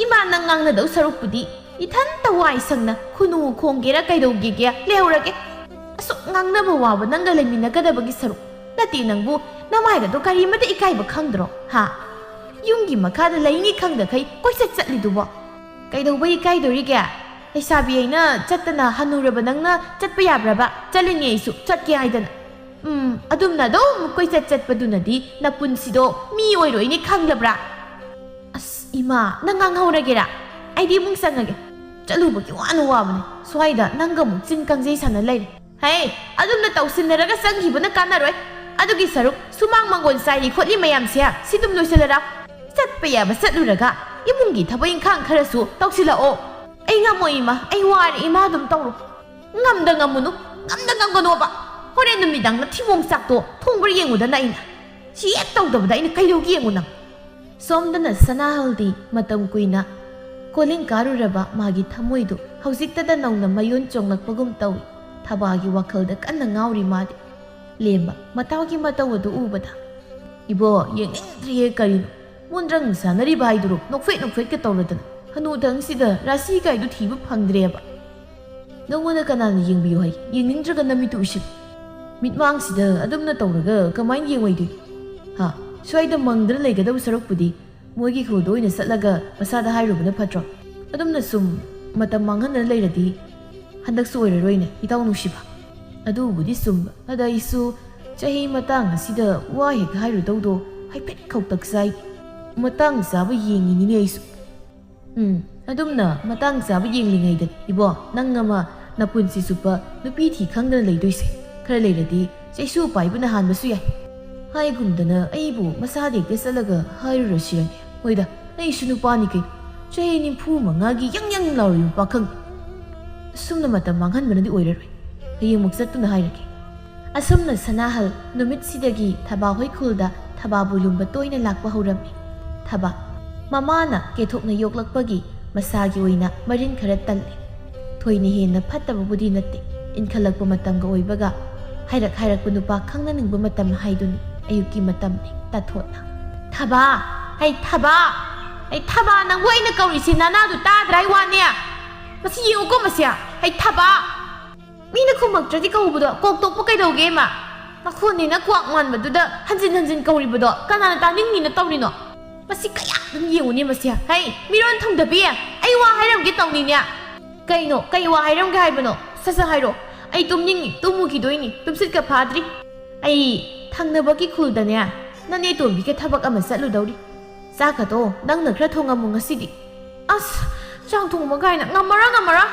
ꯏꯃꯥ ꯅꯪ ꯉꯥꯡꯅꯗꯧ ꯁꯔꯨꯛꯄꯨꯗꯤ ꯏꯊꯟꯇ ꯋꯥꯏ ꯁꯪꯅ ꯈꯨꯅꯨ ꯈꯣꯡꯒꯦꯔꯥ ꯀꯩꯗꯧꯒꯦꯒꯦ ꯂꯩꯍꯧꯔꯒꯦ꯫ ꯑꯁꯨꯛ ꯉꯥꯡꯅꯕ ꯋꯥꯕ ꯅꯪꯒ ꯂꯩꯃꯤꯟꯅꯒꯗꯕꯒꯤ ꯁꯔꯨꯛ꯫ ꯅꯠꯇꯦ ꯅꯪꯕꯨ, ꯅꯃꯥꯏꯒꯗꯣ ꯀꯔꯤꯃꯇ ꯏꯀꯥꯏꯕ ꯈꯪꯗ꯭ꯔꯣ? ꯍꯥ? ꯌꯨꯝꯒꯤ ꯃꯈꯥꯗ ꯂꯩꯅꯤ ꯈꯪꯗꯈꯩ ꯀꯣꯏꯆꯠ ꯆꯠꯂꯤꯗꯨꯕꯣ? ꯀꯩꯗꯧꯕ ꯏꯀꯥꯏꯗꯣꯔꯤꯒꯦ? ꯂꯩꯁꯥꯕꯤ ꯑꯩꯅ ꯆꯠꯇꯅ ꯍꯟꯅꯨꯔꯕ ꯅꯪꯅ ꯆꯠꯄ ꯌꯥꯕ꯭ꯔꯕ? ꯆꯠꯂꯤꯅꯤ ꯑꯩꯁꯨ, ꯆꯠꯀꯦ ꯍꯥꯏꯗꯅ꯫ ꯎꯝ, ꯑꯗꯨꯝꯅ ꯑꯗꯨꯝ ꯀꯣꯏꯆꯠ ꯆꯠꯄꯗꯨꯅꯗꯤ ꯅꯄꯨꯟꯁꯤꯗꯣ ꯃꯤ ꯑꯣꯏꯔꯣꯏꯅꯦ, ꯈꯪꯗꯕ꯭ꯔꯥ? ꯑꯁ, ꯏꯃꯥ, ꯅꯪ ꯉꯥꯡꯍꯧꯔꯒꯦꯔꯥ? ꯑꯩꯗꯤ ꯏꯃꯨꯡ ꯆꯪꯉꯒꯦ꯫ ꯆꯠꯂꯨꯕꯒꯤ ꯋꯥꯅ ꯋꯥꯕꯅꯦ꯫ ꯁ꯭ꯋꯥꯏꯗ ꯅꯪꯒ ꯑꯃꯨꯛ ꯆꯤꯟ ꯀꯥꯡꯖꯩ ꯁꯥꯟꯅ ꯂꯩꯔꯦ꯫ ꯍꯦ, ꯑꯗꯨꯝꯅ ꯇꯧꯁꯤꯟꯅꯔꯒ ꯆꯪꯈꯤꯕꯅ ꯀꯥꯟꯅꯔꯣꯏ꯫ ꯑꯗꯨꯒꯤ ꯁꯔꯨꯛ ꯁꯨꯃꯥꯡ ꯃꯥꯡꯒꯣꯟ ꯆꯥꯏꯔꯤ ꯈꯣꯠꯂꯤ ꯃꯌꯥꯝꯁꯦ ꯁꯤ ꯑꯗꯨꯝ ꯂꯣꯏꯁꯤꯜꯂꯔ꯫ ꯆꯠꯄ ꯌꯥꯕ ꯆꯠꯂꯨꯔꯒ ꯏꯃꯨꯡꯒꯤ ꯊꯕꯛ ꯏꯪꯈꯥꯡ ꯈꯔꯁꯨ ꯇꯧꯁꯤꯜꯂꯛꯑꯣ꯫ ꯑꯩ ꯉꯝꯃꯣꯏ ꯏꯃꯥ, ꯑꯩ ꯋꯥꯔꯦ, ꯏꯃꯥ ꯑꯗꯨꯝ ꯇꯧꯔꯣ꯫ ꯉꯝꯗ ꯉꯝꯃꯨꯅꯨ, ꯉꯝꯗ ꯉꯝꯒꯅꯣꯕ꯫ ꯍꯣꯔꯦꯟ ꯅꯨꯃꯤꯗꯥꯡ ꯅꯊꯤꯕꯣꯡ ꯆꯥꯛꯇꯣ ꯊꯣꯡꯕ꯭ꯔꯥ ꯌꯦꯡꯉꯨꯗꯅ ꯑꯩꯅ꯫ ꯁꯤ ꯍꯦꯛ ꯇꯧꯗꯕꯗ ꯑꯩꯅ ꯀꯩꯗꯧꯒꯦ ꯌꯦꯡꯉꯨ ꯅꯪ꯫ ꯁꯣꯝꯗꯅ ꯁꯅꯥꯍꯜꯗꯤ ꯃꯇꯝ ꯀꯨꯏꯅ ꯀꯣꯂꯤꯡ ꯀꯥꯔꯨꯔꯕ ꯃꯥꯒꯤ ꯊꯃꯣꯏꯗꯨ ꯍꯧꯖꯤꯛꯇꯗ ꯅꯧꯅ ꯃꯌꯣꯟ ꯆꯣꯡꯂꯛꯄꯒꯨꯝ ꯇꯧꯏ꯫ ꯊꯕꯥꯒꯤ ꯋꯥꯈꯜꯗ ꯀꯟꯅ ꯉꯥꯎꯔꯤ ꯃꯥꯗꯤ꯫ ꯂꯦꯝꯕ ꯃꯇꯥꯎꯒꯤ ꯃꯇꯧ ꯑꯗꯨ ꯎꯕꯗ, "ꯏꯕꯣ, ꯌꯦꯡꯅꯤꯡꯗ꯭ꯔꯤꯌꯦ ꯀꯔꯤꯅꯣ? ꯃꯣꯟꯗ꯭ꯔꯪ ꯁꯥꯟꯅꯔꯤꯕ ꯍꯥꯏꯗꯨꯔꯣ? ꯅꯣꯛꯐꯦꯠ ꯅꯣꯛꯐꯦꯠꯀ ꯇꯧꯔꯗꯅ ꯍꯅꯨꯊꯪꯁꯤꯗ ꯔꯥꯁꯤ ꯀꯥꯏꯗꯨ ꯊꯤꯕ ꯐꯪꯗ꯭ꯔꯦꯕ꯫ ꯅꯪꯉꯣꯟꯗ ꯀꯅꯥꯅ ꯌꯦꯡꯕꯤꯌꯨ ꯍꯥꯏ? ꯌꯦꯡꯅꯤꯡꯗ꯭ꯔꯒ ꯅꯃꯤꯠꯇꯨ ꯎꯏꯁꯤꯜꯂꯨ꯫ ꯃꯤꯠꯃꯥꯡꯁꯤꯗ ꯑꯗꯨꯝꯅ ꯇꯧꯔꯒ ꯀꯃꯥꯏꯅ ꯌꯦꯡꯉꯣꯏꯗꯣꯏꯅꯣ? ꯍꯥ? ꯁ꯭ꯋꯥꯏꯗ ꯃꯪꯗꯅ ꯂꯩꯒꯗꯕ ꯁꯔꯨꯛꯄꯨꯗꯤ ꯃꯣꯏꯒꯤ ꯈꯨꯜꯗ ꯑꯣꯏꯅ ꯆꯠꯂꯒ ꯃꯁꯥꯗ ꯍꯥꯏꯔꯨꯕꯅ ꯐꯠꯇ꯭ꯔꯣ? ꯑꯗꯨꯝꯅ ꯁꯨꯝ ꯃꯇꯝ ꯃꯥꯡꯍꯟꯗꯅ ꯂꯩꯔꯗꯤ ꯍꯟꯗꯛꯁꯨ ꯑꯣꯏꯔꯔꯣꯏꯅꯦ, ꯏꯇꯥꯎ ꯅꯨꯡꯁꯤꯕ꯫ ꯑꯗꯨꯕꯨꯗꯤ ꯆꯨꯝꯕ꯫ ꯑꯗ ꯑꯩꯁꯨ ꯆꯍꯤ ꯃꯇꯥꯡ ꯑꯁꯤꯗ ꯋꯥ ꯍꯦꯛ ꯍꯥꯏꯔꯨꯗꯧꯗꯣ ꯍꯥꯏꯐꯦꯠ ꯈꯧꯇꯛ ꯆꯥꯏ꯫ ꯃꯇꯥꯡ ꯆꯥꯕ ꯌꯦꯡꯉꯤꯅꯤꯅꯦ ꯑꯩꯁꯨ꯫ ꯎꯝ, ꯑꯗꯨꯝꯅ ꯃꯇꯥꯡ ꯆꯥꯕ ꯌꯦꯡꯂꯤꯉꯩꯗ, ꯏꯕꯣ, ꯅꯪ ꯑꯃ ꯅꯄꯨꯟꯁꯤ ꯆꯨꯞꯄ ꯅꯨꯄꯤ ꯊꯤ ꯈꯪꯗꯅ ꯂꯩꯗꯣꯏꯁꯦ? ꯈꯔ ꯂꯩꯔꯗꯤ ꯆꯩꯁꯨ ꯄꯥꯏꯕꯅ ꯍꯥꯟꯕꯁꯨ ꯌꯥꯏ꯫ ꯍꯥꯏꯒꯨꯝꯗꯅ ꯑꯩꯕꯨ ꯃꯁꯥꯗ ꯍꯦꯛꯇ ꯆꯠꯂꯒ ꯍꯥꯏꯔꯨꯔꯁꯤꯔꯅꯦ? ꯍꯣꯏꯗ, ꯑꯩꯁꯨ ꯅꯨꯄꯥꯅꯤ ꯀꯩꯅꯣ꯫ ꯆꯍꯤ ꯅꯤꯐꯨ ꯃꯉꯥꯒꯤ ꯌꯪ ꯌꯪ ꯂꯥꯎꯔꯤꯕ ꯄꯥꯈꯪ꯫ ꯑꯁꯨꯝꯅ ꯃꯇꯝ ꯃꯥꯡꯍꯟꯕꯅꯗꯤ ꯑꯣꯏꯔꯔꯣꯏ꯫ ꯍꯌꯦꯡꯃꯨꯛ ꯆꯠꯇꯨꯅ ꯍꯥꯏꯔꯒꯦ꯫ ꯑꯁꯨꯝꯅ ꯁꯅꯥꯍꯜ ꯅꯨꯃꯤꯠꯁꯤꯗꯒꯤ ꯊꯕꯥ ꯍꯣꯏ ꯈꯨꯜꯗ ꯊꯕꯥꯕꯨ ꯂꯨꯝꯕ ꯇꯣꯏꯅ ꯂꯥꯛꯄ ꯍꯧꯔꯝꯃꯤ꯫ ꯊꯕꯥ, ꯃꯃꯥꯅ ꯀꯦꯊꯣꯛꯅ ꯌꯣꯛꯂꯛꯄꯒꯤ ꯃꯁꯥꯒꯤ ꯑꯣꯏꯅ ꯃꯔꯤꯟ ꯈꯔ ꯇꯜꯂꯤ꯫ ꯊꯣꯏꯅ ꯍꯦꯟꯅ ꯐꯠꯇꯕꯕꯨꯗꯤ ꯅꯠꯇꯦ, ꯏꯟꯈꯠꯂꯛꯄ ꯃꯇꯝꯒ ꯑꯣꯏꯕꯒ꯫ ꯍꯥꯏꯔꯛ ꯍꯥꯏꯔꯛꯄ ꯅꯨꯄꯥ ꯈꯪꯅꯅꯤꯡꯕ ꯃꯇꯝ ꯍꯥꯏꯗꯨꯅꯤ ꯑꯌꯨꯛꯀꯤ ꯃꯇꯝꯅꯤ꯫ ꯇꯥꯊꯣꯠꯅ, "ꯊꯕꯥ! ꯍꯩ ꯊꯕꯥ! ꯍꯩ ꯊꯕꯥ! ꯅꯪꯕꯨ ꯑꯩꯅ ꯀꯧꯔꯤꯁꯤ ꯅꯅꯥꯗꯨ ꯇꯥꯗ꯭ꯔꯥ ꯍꯥꯏ ꯋꯥꯅꯦ? ꯃꯁꯤ ꯌꯦꯡꯉꯨꯀꯣ ꯃꯁꯤ! ꯍꯩ ꯊꯕꯥ!" ꯃꯤꯅ ꯈꯨꯝꯃꯛꯇ꯭ꯔꯗꯤ ꯀꯧꯕꯗꯣ ꯀꯣꯛ ꯇꯣꯛꯄ ꯀꯩꯗꯧꯒꯦ, ꯏꯃꯥ? ꯅꯈꯣꯟꯅꯤꯅ ꯀ꯭ꯋꯥꯛ ꯃꯥꯟꯕꯗꯨꯗ ꯍꯟꯖꯤꯟ ꯍꯟꯖꯤꯟ ꯀꯧꯔꯤꯕꯗꯣ ꯀꯅꯥꯅ ꯇꯥꯅꯤꯡꯅꯤꯅ ꯇꯧꯔꯤꯅꯣ? ꯃꯁꯤ ꯀꯌꯥ ꯑꯗꯨꯝ ꯌꯦꯡꯉꯨꯅꯦ ꯃꯁꯤ꯫ ꯍꯩ, ꯃꯤꯔꯣꯟ ꯊꯨꯡꯗꯕꯤ! ꯑꯩ ꯋꯥ ꯍꯥꯏꯔꯝꯒꯦ ꯇꯧꯅꯤꯅꯦ꯫ ꯀꯩꯅꯣ? ꯀꯩ ꯋꯥ ꯍꯥꯏꯔꯝꯒꯦ ꯍꯥꯏꯕꯅꯣ? ꯁꯠ ꯁꯠ ꯍꯥꯏꯔꯣ꯫ ꯑꯩ ꯇꯨꯝꯅꯤꯡꯉꯤ, ꯇꯨꯝꯃꯨꯈꯤꯗꯣꯏꯅꯤ, ꯇꯨꯝꯁꯤꯠꯀ ꯐꯥꯗ꯭ꯔꯤ꯫ ꯑꯩ ꯊꯪꯅꯕꯒꯤ ꯈꯨꯜꯗꯅꯦ, ꯅꯅꯦ ꯇꯣꯝꯕꯤꯒ ꯊꯕꯛ ꯑꯃ ꯆꯠꯂꯨꯗꯧꯔꯤ꯫ ꯆꯥꯛꯀꯗꯣ ꯅꯪꯅ ꯈꯔ ꯊꯣꯡꯉꯝꯃꯨ ꯉꯁꯤꯗꯤ꯫ ꯑꯁ, ꯆꯥꯛ ꯊꯣꯡꯕ ꯀꯥꯏꯅ ꯉꯝꯃꯔꯣꯏ, ꯉꯝꯃꯔꯣꯏ꯫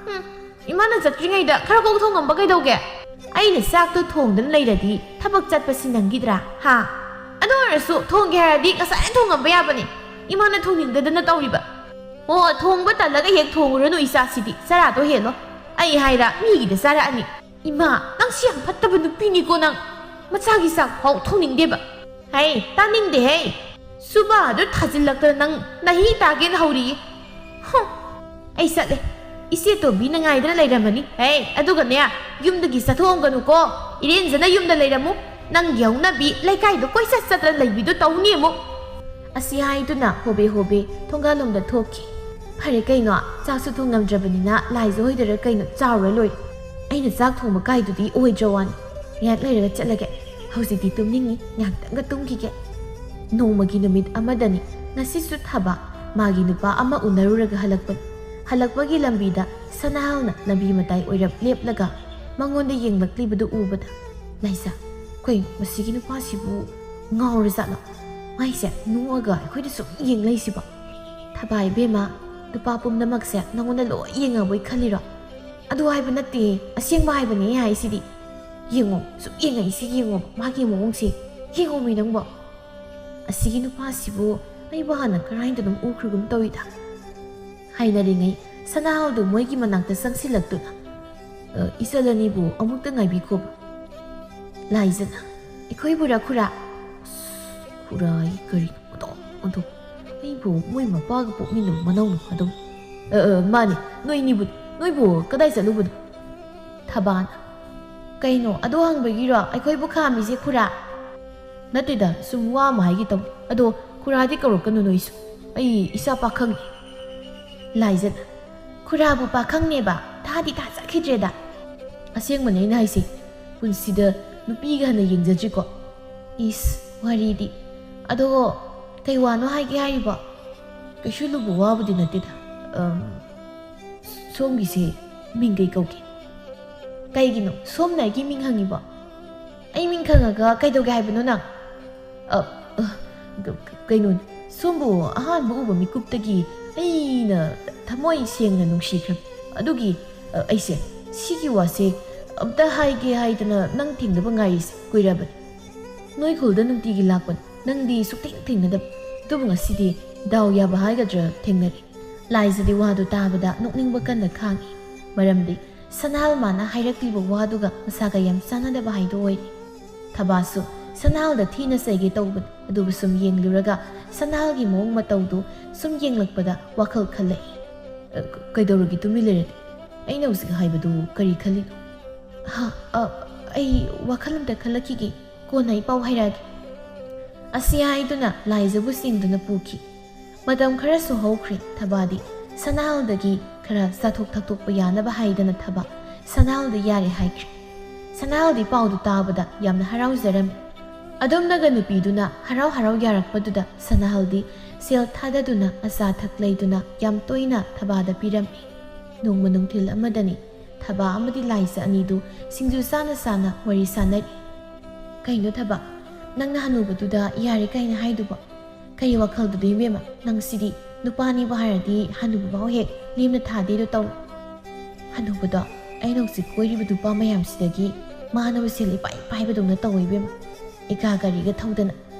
ꯎꯝ, ꯏꯃꯥꯅ ꯆꯠꯇ꯭ꯔꯤꯉꯩꯗ ꯈꯔ ꯀꯣꯛ ꯊꯣꯡꯉꯝꯕ ꯀꯩꯗꯧꯒꯦ? ꯑꯩꯅ ꯆꯥꯛꯇꯣ ꯊꯣꯡꯗꯅ ꯂꯩꯔꯗꯤ ꯊꯕꯛ ꯆꯠꯄꯁꯤ ꯅꯪꯈꯤꯗ꯭ꯔꯥ? ꯍꯥ? ꯑꯗꯨ ꯑꯣꯏꯔꯁꯨ ꯊꯣꯡꯒꯦ ꯍꯥꯏꯔꯗꯤ ꯉꯁꯥꯏꯅ ꯊꯣꯡꯉꯝꯕ ꯌꯥꯕꯅꯤ꯫ ꯏꯃꯥꯅ ꯊꯣꯡꯅꯤꯡꯗꯗꯅ ꯇꯧꯔꯤꯕ꯫ ꯑꯣ, ꯊꯣꯡꯕ ꯇꯜꯂꯒ ꯍꯦꯛ ꯊꯣꯡꯉꯨꯔꯅꯨ ꯏꯆꯥꯁꯤꯗꯤ꯫ ꯆꯔꯥꯗꯣ ꯍꯦꯜꯂꯣ꯫ ꯑꯩ ꯍꯥꯏꯔ ꯃꯤꯒꯤꯗ ꯆꯥꯔꯛꯑꯅꯤ꯫ ꯏꯃꯥ, ꯅꯪꯁꯤ ꯌꯥꯝ ꯐꯠꯇꯕ ꯅꯨꯄꯤꯅꯤꯀꯣ ꯅꯪ꯫ ꯃꯆꯥꯒꯤ ꯆꯥꯛ ꯐꯥꯎ ꯊꯣꯡꯅꯤꯡꯗꯦꯕ꯫ ꯍꯩ, ꯇꯥꯅꯤꯡꯗꯦ ꯍꯩ꯫ ꯁꯨꯕꯥꯗꯨ ꯊꯥꯖꯤꯜꯂꯛꯇꯅ ꯅꯪ ꯅꯍꯤ ꯇꯥꯒꯦꯅ ꯍꯧꯔꯤꯌꯦ꯫ ꯍꯨꯝ꯫ ꯑꯩ ꯆꯠꯂꯦ꯫ ꯏꯆꯦ ꯇꯣꯝꯕꯤꯅ ꯉꯥꯏꯗꯅ ꯂꯩꯔꯝꯃꯅꯤ꯫ ꯍꯩ, ꯑꯗꯨꯒꯅꯦ, ꯌꯨꯝꯗꯒꯤ ꯆꯠꯊꯣꯛꯑꯝꯒꯅꯨꯀꯣ꯫ ꯏꯔꯦꯟꯖꯅ ꯌꯨꯝꯗ ꯂꯩꯔꯝꯃꯨ꯫ ꯅꯪꯒꯤ ꯍꯧꯅꯕꯤ ꯂꯩꯀꯥꯏꯗ ꯀꯣꯏꯆꯠ ꯆꯠꯇꯅ ꯂꯩꯕꯤꯗꯣ ꯇꯧꯅꯤ ꯑꯃꯨꯛ꯫ ꯑꯁꯤ ꯍꯥꯏꯗꯨꯅ ꯍꯣꯕꯦ ꯍꯣꯕꯦ ꯊꯣꯡꯒꯥꯜꯂꯣꯝꯗ ꯊꯣꯛꯈꯤ꯫ ꯐꯔꯦ ꯀꯩꯅꯣ, ꯆꯥꯛꯁꯨ ꯊꯣꯡꯉꯝꯗ꯭ꯔꯕꯅꯤꯅ ꯂꯥꯏꯖ ꯍꯣꯏꯗꯔ ꯀꯩꯅꯣ ꯆꯥꯎꯔ ꯂꯣꯏꯔꯦ꯫ ꯑꯩꯅ ꯆꯥꯛ ꯊꯣꯡꯕ ꯀꯥꯏꯗꯨꯗꯤ ꯑꯣꯏꯗ꯭ꯔ ꯋꯥꯅꯤ꯫ ꯉꯥꯏꯍꯥꯛ ꯂꯩꯔꯒ ꯆꯠꯂꯒꯦ꯫ ꯍꯧꯖꯤꯛꯇꯤ ꯇꯨꯝꯅꯤꯡꯉꯤ, ꯉꯥꯏꯍꯥꯛꯇꯪꯒ ꯇꯨꯝꯈꯤꯒꯦ꯫ ꯅꯣꯡꯃꯒꯤ ꯅꯨꯃꯤꯠ ꯑꯃꯗꯅꯤ ꯉꯁꯤꯁꯨ ꯊꯕ ꯃꯥꯒꯤ ꯅꯨꯄꯥ ꯑꯃ ꯎꯅꯔꯨꯔꯒ ꯍꯜꯂꯛꯄꯅꯤ꯫ ꯍꯜꯂꯛꯄꯒꯤ ꯂꯝꯕꯤꯗ ꯁꯅꯥꯍꯜꯅ ꯂꯝꯕꯤ ꯃꯇꯥꯏ ꯑꯣꯏꯔꯞ ꯂꯦꯞꯂꯒ ꯃꯉꯣꯟꯗ ꯌꯦꯡꯂꯛꯂꯤꯕꯗꯨ ꯎꯕꯗ, "ꯂꯥꯏꯖ, ꯀꯩꯅꯣ ꯃꯁꯤꯒꯤ ꯅꯨꯄꯥꯁꯤꯕꯨ ꯉꯥꯎꯔꯖꯥꯠꯂꯣ? ꯃꯥꯏꯁꯦ ꯅꯣꯛꯑꯒ ꯑꯩꯈꯣꯏꯗ ꯁꯨꯝ ꯌꯦꯡ ꯂꯩꯁꯤꯕꯣ? ꯊꯕꯥ ꯏꯕꯦꯝꯃ, ꯅꯨꯄꯥ ꯄꯨꯝꯅꯃꯛꯁꯦ ꯅꯉꯣꯟꯗ ꯂꯣꯏ ꯌꯦꯡꯉꯕꯣꯏ ꯈꯜꯂꯤꯔꯣ?" "ꯑꯗꯨ ꯍꯥꯏꯕ ꯅꯠꯇꯦ, ꯑꯁꯦꯡꯕ ꯍꯥꯏꯕꯅꯦ ꯑꯩ ꯍꯥꯏꯁꯤꯗꯤ꯫ ꯌꯦꯡꯉꯣ, ꯁꯨꯝ ꯌꯦꯡꯉꯛꯏꯁꯤ ꯌꯦꯡꯉꯣ, ꯃꯥꯒꯤ ꯃꯑꯣꯡꯁꯦ꯫ ꯌꯦꯡꯉꯣꯃꯤ ꯅꯪꯕꯣ꯫ ꯑꯁꯤꯒꯤ ꯅꯨꯄꯥꯁꯤꯕꯨ ꯑꯩꯕꯨ ꯍꯥꯟꯅ ꯀꯔꯥꯏꯗꯅꯣꯝ ꯎꯈ꯭ꯔꯒꯨꯝ ꯇꯧꯏꯗ"꯫ ꯍꯥꯏꯅꯔꯤꯉꯩ ꯁꯅꯥꯍꯜꯗꯨ ꯃꯣꯏꯒꯤ ꯃꯅꯥꯛꯇ ꯆꯪꯁꯤꯜꯂꯛꯇꯨꯅ, "ꯑ, ꯏꯆꯜ ꯑꯅꯤꯕꯨ ꯑꯃꯨꯛꯇ ꯉꯥꯏꯕꯤꯈꯣꯕ"꯫ ꯂꯥꯏꯖꯅ, "ꯑꯩꯈꯣꯏꯕꯨꯔꯥ ꯈꯨꯔꯥ?" "ꯑꯁ, ꯈꯨꯔꯥ ꯑꯩ ꯀꯔꯤꯅꯣ? ꯑꯗꯣ, ꯑꯗꯣ, ꯑꯩꯕꯨ ꯃꯣꯏ ꯃꯄꯥꯒ ꯄꯣꯛꯃꯤꯟꯅꯕ ꯃꯅꯥꯎꯅꯨꯄꯥꯗꯧ꯫ ꯑ, ꯑ, ꯃꯥꯅꯤ, ꯅꯣꯏꯅꯤꯕꯨ, ꯅꯣꯏꯕꯨ ꯀꯗꯥꯏ ꯆꯠꯂꯨꯕꯅꯣ?" ꯊꯕꯥꯅ, "ꯀꯩꯅꯣ, ꯑꯗꯨ ꯍꯪꯕꯒꯤꯔꯣ ꯑꯩꯈꯣꯏꯕꯨ ꯈꯥꯝꯃꯤꯁꯦ ꯈꯨꯔꯥ?" "ꯅꯠꯇꯦꯗ, ꯁꯨꯝ ꯋꯥ ꯑꯃ ꯍꯥꯏꯒꯦ ꯇꯧ꯫ ꯑꯗꯣ ꯈꯨꯔꯥꯗꯤ ꯀꯧꯔꯛꯀꯅꯨ ꯅꯣꯏꯁꯨ꯫ ꯑꯩ ꯏꯆꯥ ꯄꯥꯈꯪꯅꯤ"꯫ ꯂꯥꯏꯖꯅ, "ꯈꯨꯔꯥꯕꯨ ꯄꯥꯈꯪꯅꯦꯕ? ꯊꯥꯗꯤ ꯊꯥꯖꯈꯤꯗ꯭ꯔꯦꯗ"꯫ "ꯑꯁꯦꯡꯕꯅꯦ ꯑꯩꯅ ꯍꯥꯏꯁꯦ꯫ ꯄꯨꯟꯁꯤꯗ ꯅꯨꯄꯤꯒ ꯍꯥꯟꯅ ꯌꯦꯡꯖꯗ꯭ꯔꯤꯀꯣ"꯫ "ꯏꯁ, ꯋꯥꯔꯤꯗꯤ꯫ ꯑꯗꯣ ꯀꯩ ꯋꯥꯅꯣ ꯍꯥꯏꯒꯦ ꯍꯥꯏꯔꯤꯕꯣ?" "ꯀꯩꯁꯨ ꯂꯨꯕ ꯋꯥꯕꯨꯗꯤ ꯅꯠꯇꯦꯗ꯫ ꯑꯝ, ꯁꯣꯝꯒꯤꯁꯦ ꯃꯤꯡ ꯀꯩ ꯀꯧꯒꯦ?" "ꯀꯩꯒꯤꯅꯣ ꯁꯣꯝꯅ ꯑꯩꯒꯤ ꯃꯤꯡ ꯍꯪꯉꯤꯕꯣ? ꯑꯩ ꯃꯤꯡ ꯈꯪꯉꯒ ꯀꯩꯗꯧꯒꯦ ꯍꯥꯏꯕꯅꯣ ꯅꯪ?" "ꯑ, ꯑ, ꯀ-, ꯀ-, ꯀꯩꯅꯣꯅꯦ, ꯁꯣꯝꯕꯨ ꯑꯍꯥꯟꯕ ꯎꯕ ꯃꯤꯀꯨꯞꯇꯒꯤ ꯑꯩꯅ ꯊꯃꯣꯏ ꯁꯦꯡꯅ ꯅꯨꯡꯁꯤꯈ꯭ꯔꯕ꯫ ꯑꯗꯨꯒꯤ, ꯑ, ꯑꯩꯁꯦ ꯁꯤꯒꯤ ꯋꯥꯁꯦ ꯑꯝꯇ ꯍꯥꯏꯒꯦ ꯍꯥꯏꯗꯅ ꯅꯪ ꯊꯦꯡꯅꯕ ꯉꯥꯏꯔꯤꯁꯦ ꯀꯨꯏꯔꯕꯅꯤ꯫ ꯅꯣꯏ ꯈꯨꯜꯗ ꯅꯨꯡꯇꯤꯒꯤ ꯂꯥꯛꯄꯅꯤ, ꯅꯪꯗꯤ ꯁꯨꯛꯊꯦꯡ ꯊꯦꯡꯅꯗꯕ꯫ ꯑꯗꯨꯕꯨ ꯉꯁꯤꯗꯤ ꯗꯥꯎ ꯌꯥꯕ ꯍꯥꯏꯒꯗ꯭ꯔꯥ ꯊꯦꯡꯅꯔꯦ"꯫ ꯂꯥꯏꯖꯗꯤ ꯋꯥꯗꯨ ꯇꯥꯕꯗ ꯅꯣꯛꯅꯤꯡꯕ ꯀꯟꯅ ꯈꯥꯡꯏ꯫ ꯃꯔꯝꯗꯤ ꯁꯅꯥꯍꯜ ꯃꯥꯅ ꯍꯥꯏꯔꯛꯂꯤꯕ ꯋꯥꯗꯨꯒ ꯃꯁꯥꯒ ꯌꯥꯝ ꯆꯥꯟꯅꯗꯕ ꯍꯥꯏꯗꯨ ꯑꯣꯏꯔꯦ꯫ ꯊꯕꯥꯁꯨ ꯁꯅꯥꯍꯜꯗ ꯊꯤꯅ ꯆꯩꯒꯦ ꯇꯧꯕꯅꯤ, ꯑꯗꯨꯕꯨ ꯁꯨꯝ ꯌꯦꯡꯂꯨꯔꯒ ꯁꯅꯥꯍꯜꯒꯤ ꯃꯑꯣꯡ ꯃꯇꯧꯗꯨ ꯁꯨꯝ ꯌꯦꯡꯂꯛꯄꯗ ꯋꯥꯈꯜ ꯈꯜꯂꯛꯏ꯫ "ꯑ, ꯀ-, ꯀꯩꯗꯧꯔꯒꯦ ꯇꯨꯃꯤꯟ ꯂꯩꯔꯗꯤ? ꯑꯩꯅ ꯍꯧꯖꯤꯛ ꯍꯥꯏꯕꯗꯨ ꯀꯔꯤ ꯈꯜꯂꯤꯅꯣ?" "ꯍꯥ, ꯑ, ꯑꯩ ꯋꯥꯈꯜ ꯑꯝꯇ ꯈꯜꯂꯛꯈꯤꯒꯦ, ꯀꯣꯟꯅ ꯑꯩ ꯄꯥꯎ ꯍꯥꯏꯔꯛꯑꯒꯦ"꯫ ꯑꯁꯤ ꯍꯥꯏꯗꯨꯅ ꯂꯥꯏꯖꯕꯨ ꯆꯤꯡꯗꯨꯅ ꯄꯨꯈꯤ꯫ ꯃꯇꯝ ꯈꯔꯁꯨ ꯍꯧꯈ꯭ꯔꯦ꯫ ꯊꯕꯥꯗꯤ ꯁꯅꯥꯍꯜꯗꯒꯤ ꯈꯔ ꯆꯥꯊꯣꯛ ꯊꯛꯇꯣꯛꯄ ꯌꯥꯅꯕ ꯍꯥꯏꯗꯅ ꯊꯕꯥ ꯁꯅꯥꯍꯜꯗ ꯌꯥꯔꯦ ꯍꯥꯏꯈ꯭ꯔꯦ꯫ ꯁꯅꯥꯍꯜꯗꯤ ꯄꯥꯎꯗꯨ ꯇꯥꯕꯗ ꯌꯥꯝꯅ ꯍꯔꯥꯎꯖꯔꯝꯃꯤ꯫ ꯑꯗꯨꯝꯅꯒ ꯅꯨꯄꯤꯗꯨꯅ ꯍꯔꯥꯎ ꯍꯔꯥꯎ ꯌꯥꯔꯛꯄꯗꯨꯗ ꯁꯅꯥꯍꯜꯗꯤ ꯁꯦꯜ ꯊꯥꯗꯗꯨꯅ ꯑꯆꯥ ꯑꯊꯛ ꯂꯩꯗꯨꯅ ꯌꯥꯝ ꯇꯣꯏꯅ ꯊꯕꯥꯗ ꯄꯤꯔꯝꯃꯤ꯫ ꯅꯣꯡꯃ ꯅꯨꯡꯊꯤꯜ ꯑꯃꯗꯅꯤ ꯊꯕꯥ ꯑꯃꯗꯤ ꯂꯥꯏꯖ ꯑꯅꯤꯗꯨ ꯁꯤꯡꯖꯨ ꯆꯥꯅ ꯆꯥꯅ ꯋꯥꯔꯤ ꯁꯥꯟꯅꯔꯤ꯫ "ꯀꯩꯅꯣ ꯊꯕꯥ, ꯅꯪꯅ ꯍꯅꯨꯕꯗꯨꯗ ꯌꯥꯔꯦ ꯀꯥꯏꯅ ꯍꯥꯏꯗꯨꯕꯣ? ꯀꯔꯤ ꯋꯥꯈꯜꯗꯨꯗ ꯏꯕꯦꯝꯃ? ꯅꯪꯁꯤꯗꯤ ꯅꯨꯄꯥꯅꯤꯕꯨ ꯍꯥꯏꯔꯗꯤ ꯍꯅꯨꯕꯐꯥꯎ ꯍꯦꯛ ꯂꯦꯝꯅ ꯊꯥꯗꯦꯗꯣ ꯇꯧ"꯫ ꯍꯅꯨꯕꯗꯣ, ꯑꯩꯅ ꯍꯧꯖꯤꯛ ꯀꯣꯏꯔꯤꯕ ꯅꯨꯄꯥ ꯃꯌꯥꯝꯁꯤꯗꯒꯤ ꯃꯥꯅꯕꯨ ꯁꯦꯜ ꯏꯄꯥꯏ ꯄꯥꯏꯕꯗꯧꯅ ꯇꯧꯋꯤ ꯏꯕꯦꯝꯃ꯫ ꯏꯀꯥ ꯒꯥꯔꯤꯒ ꯊꯧꯗꯅ꯫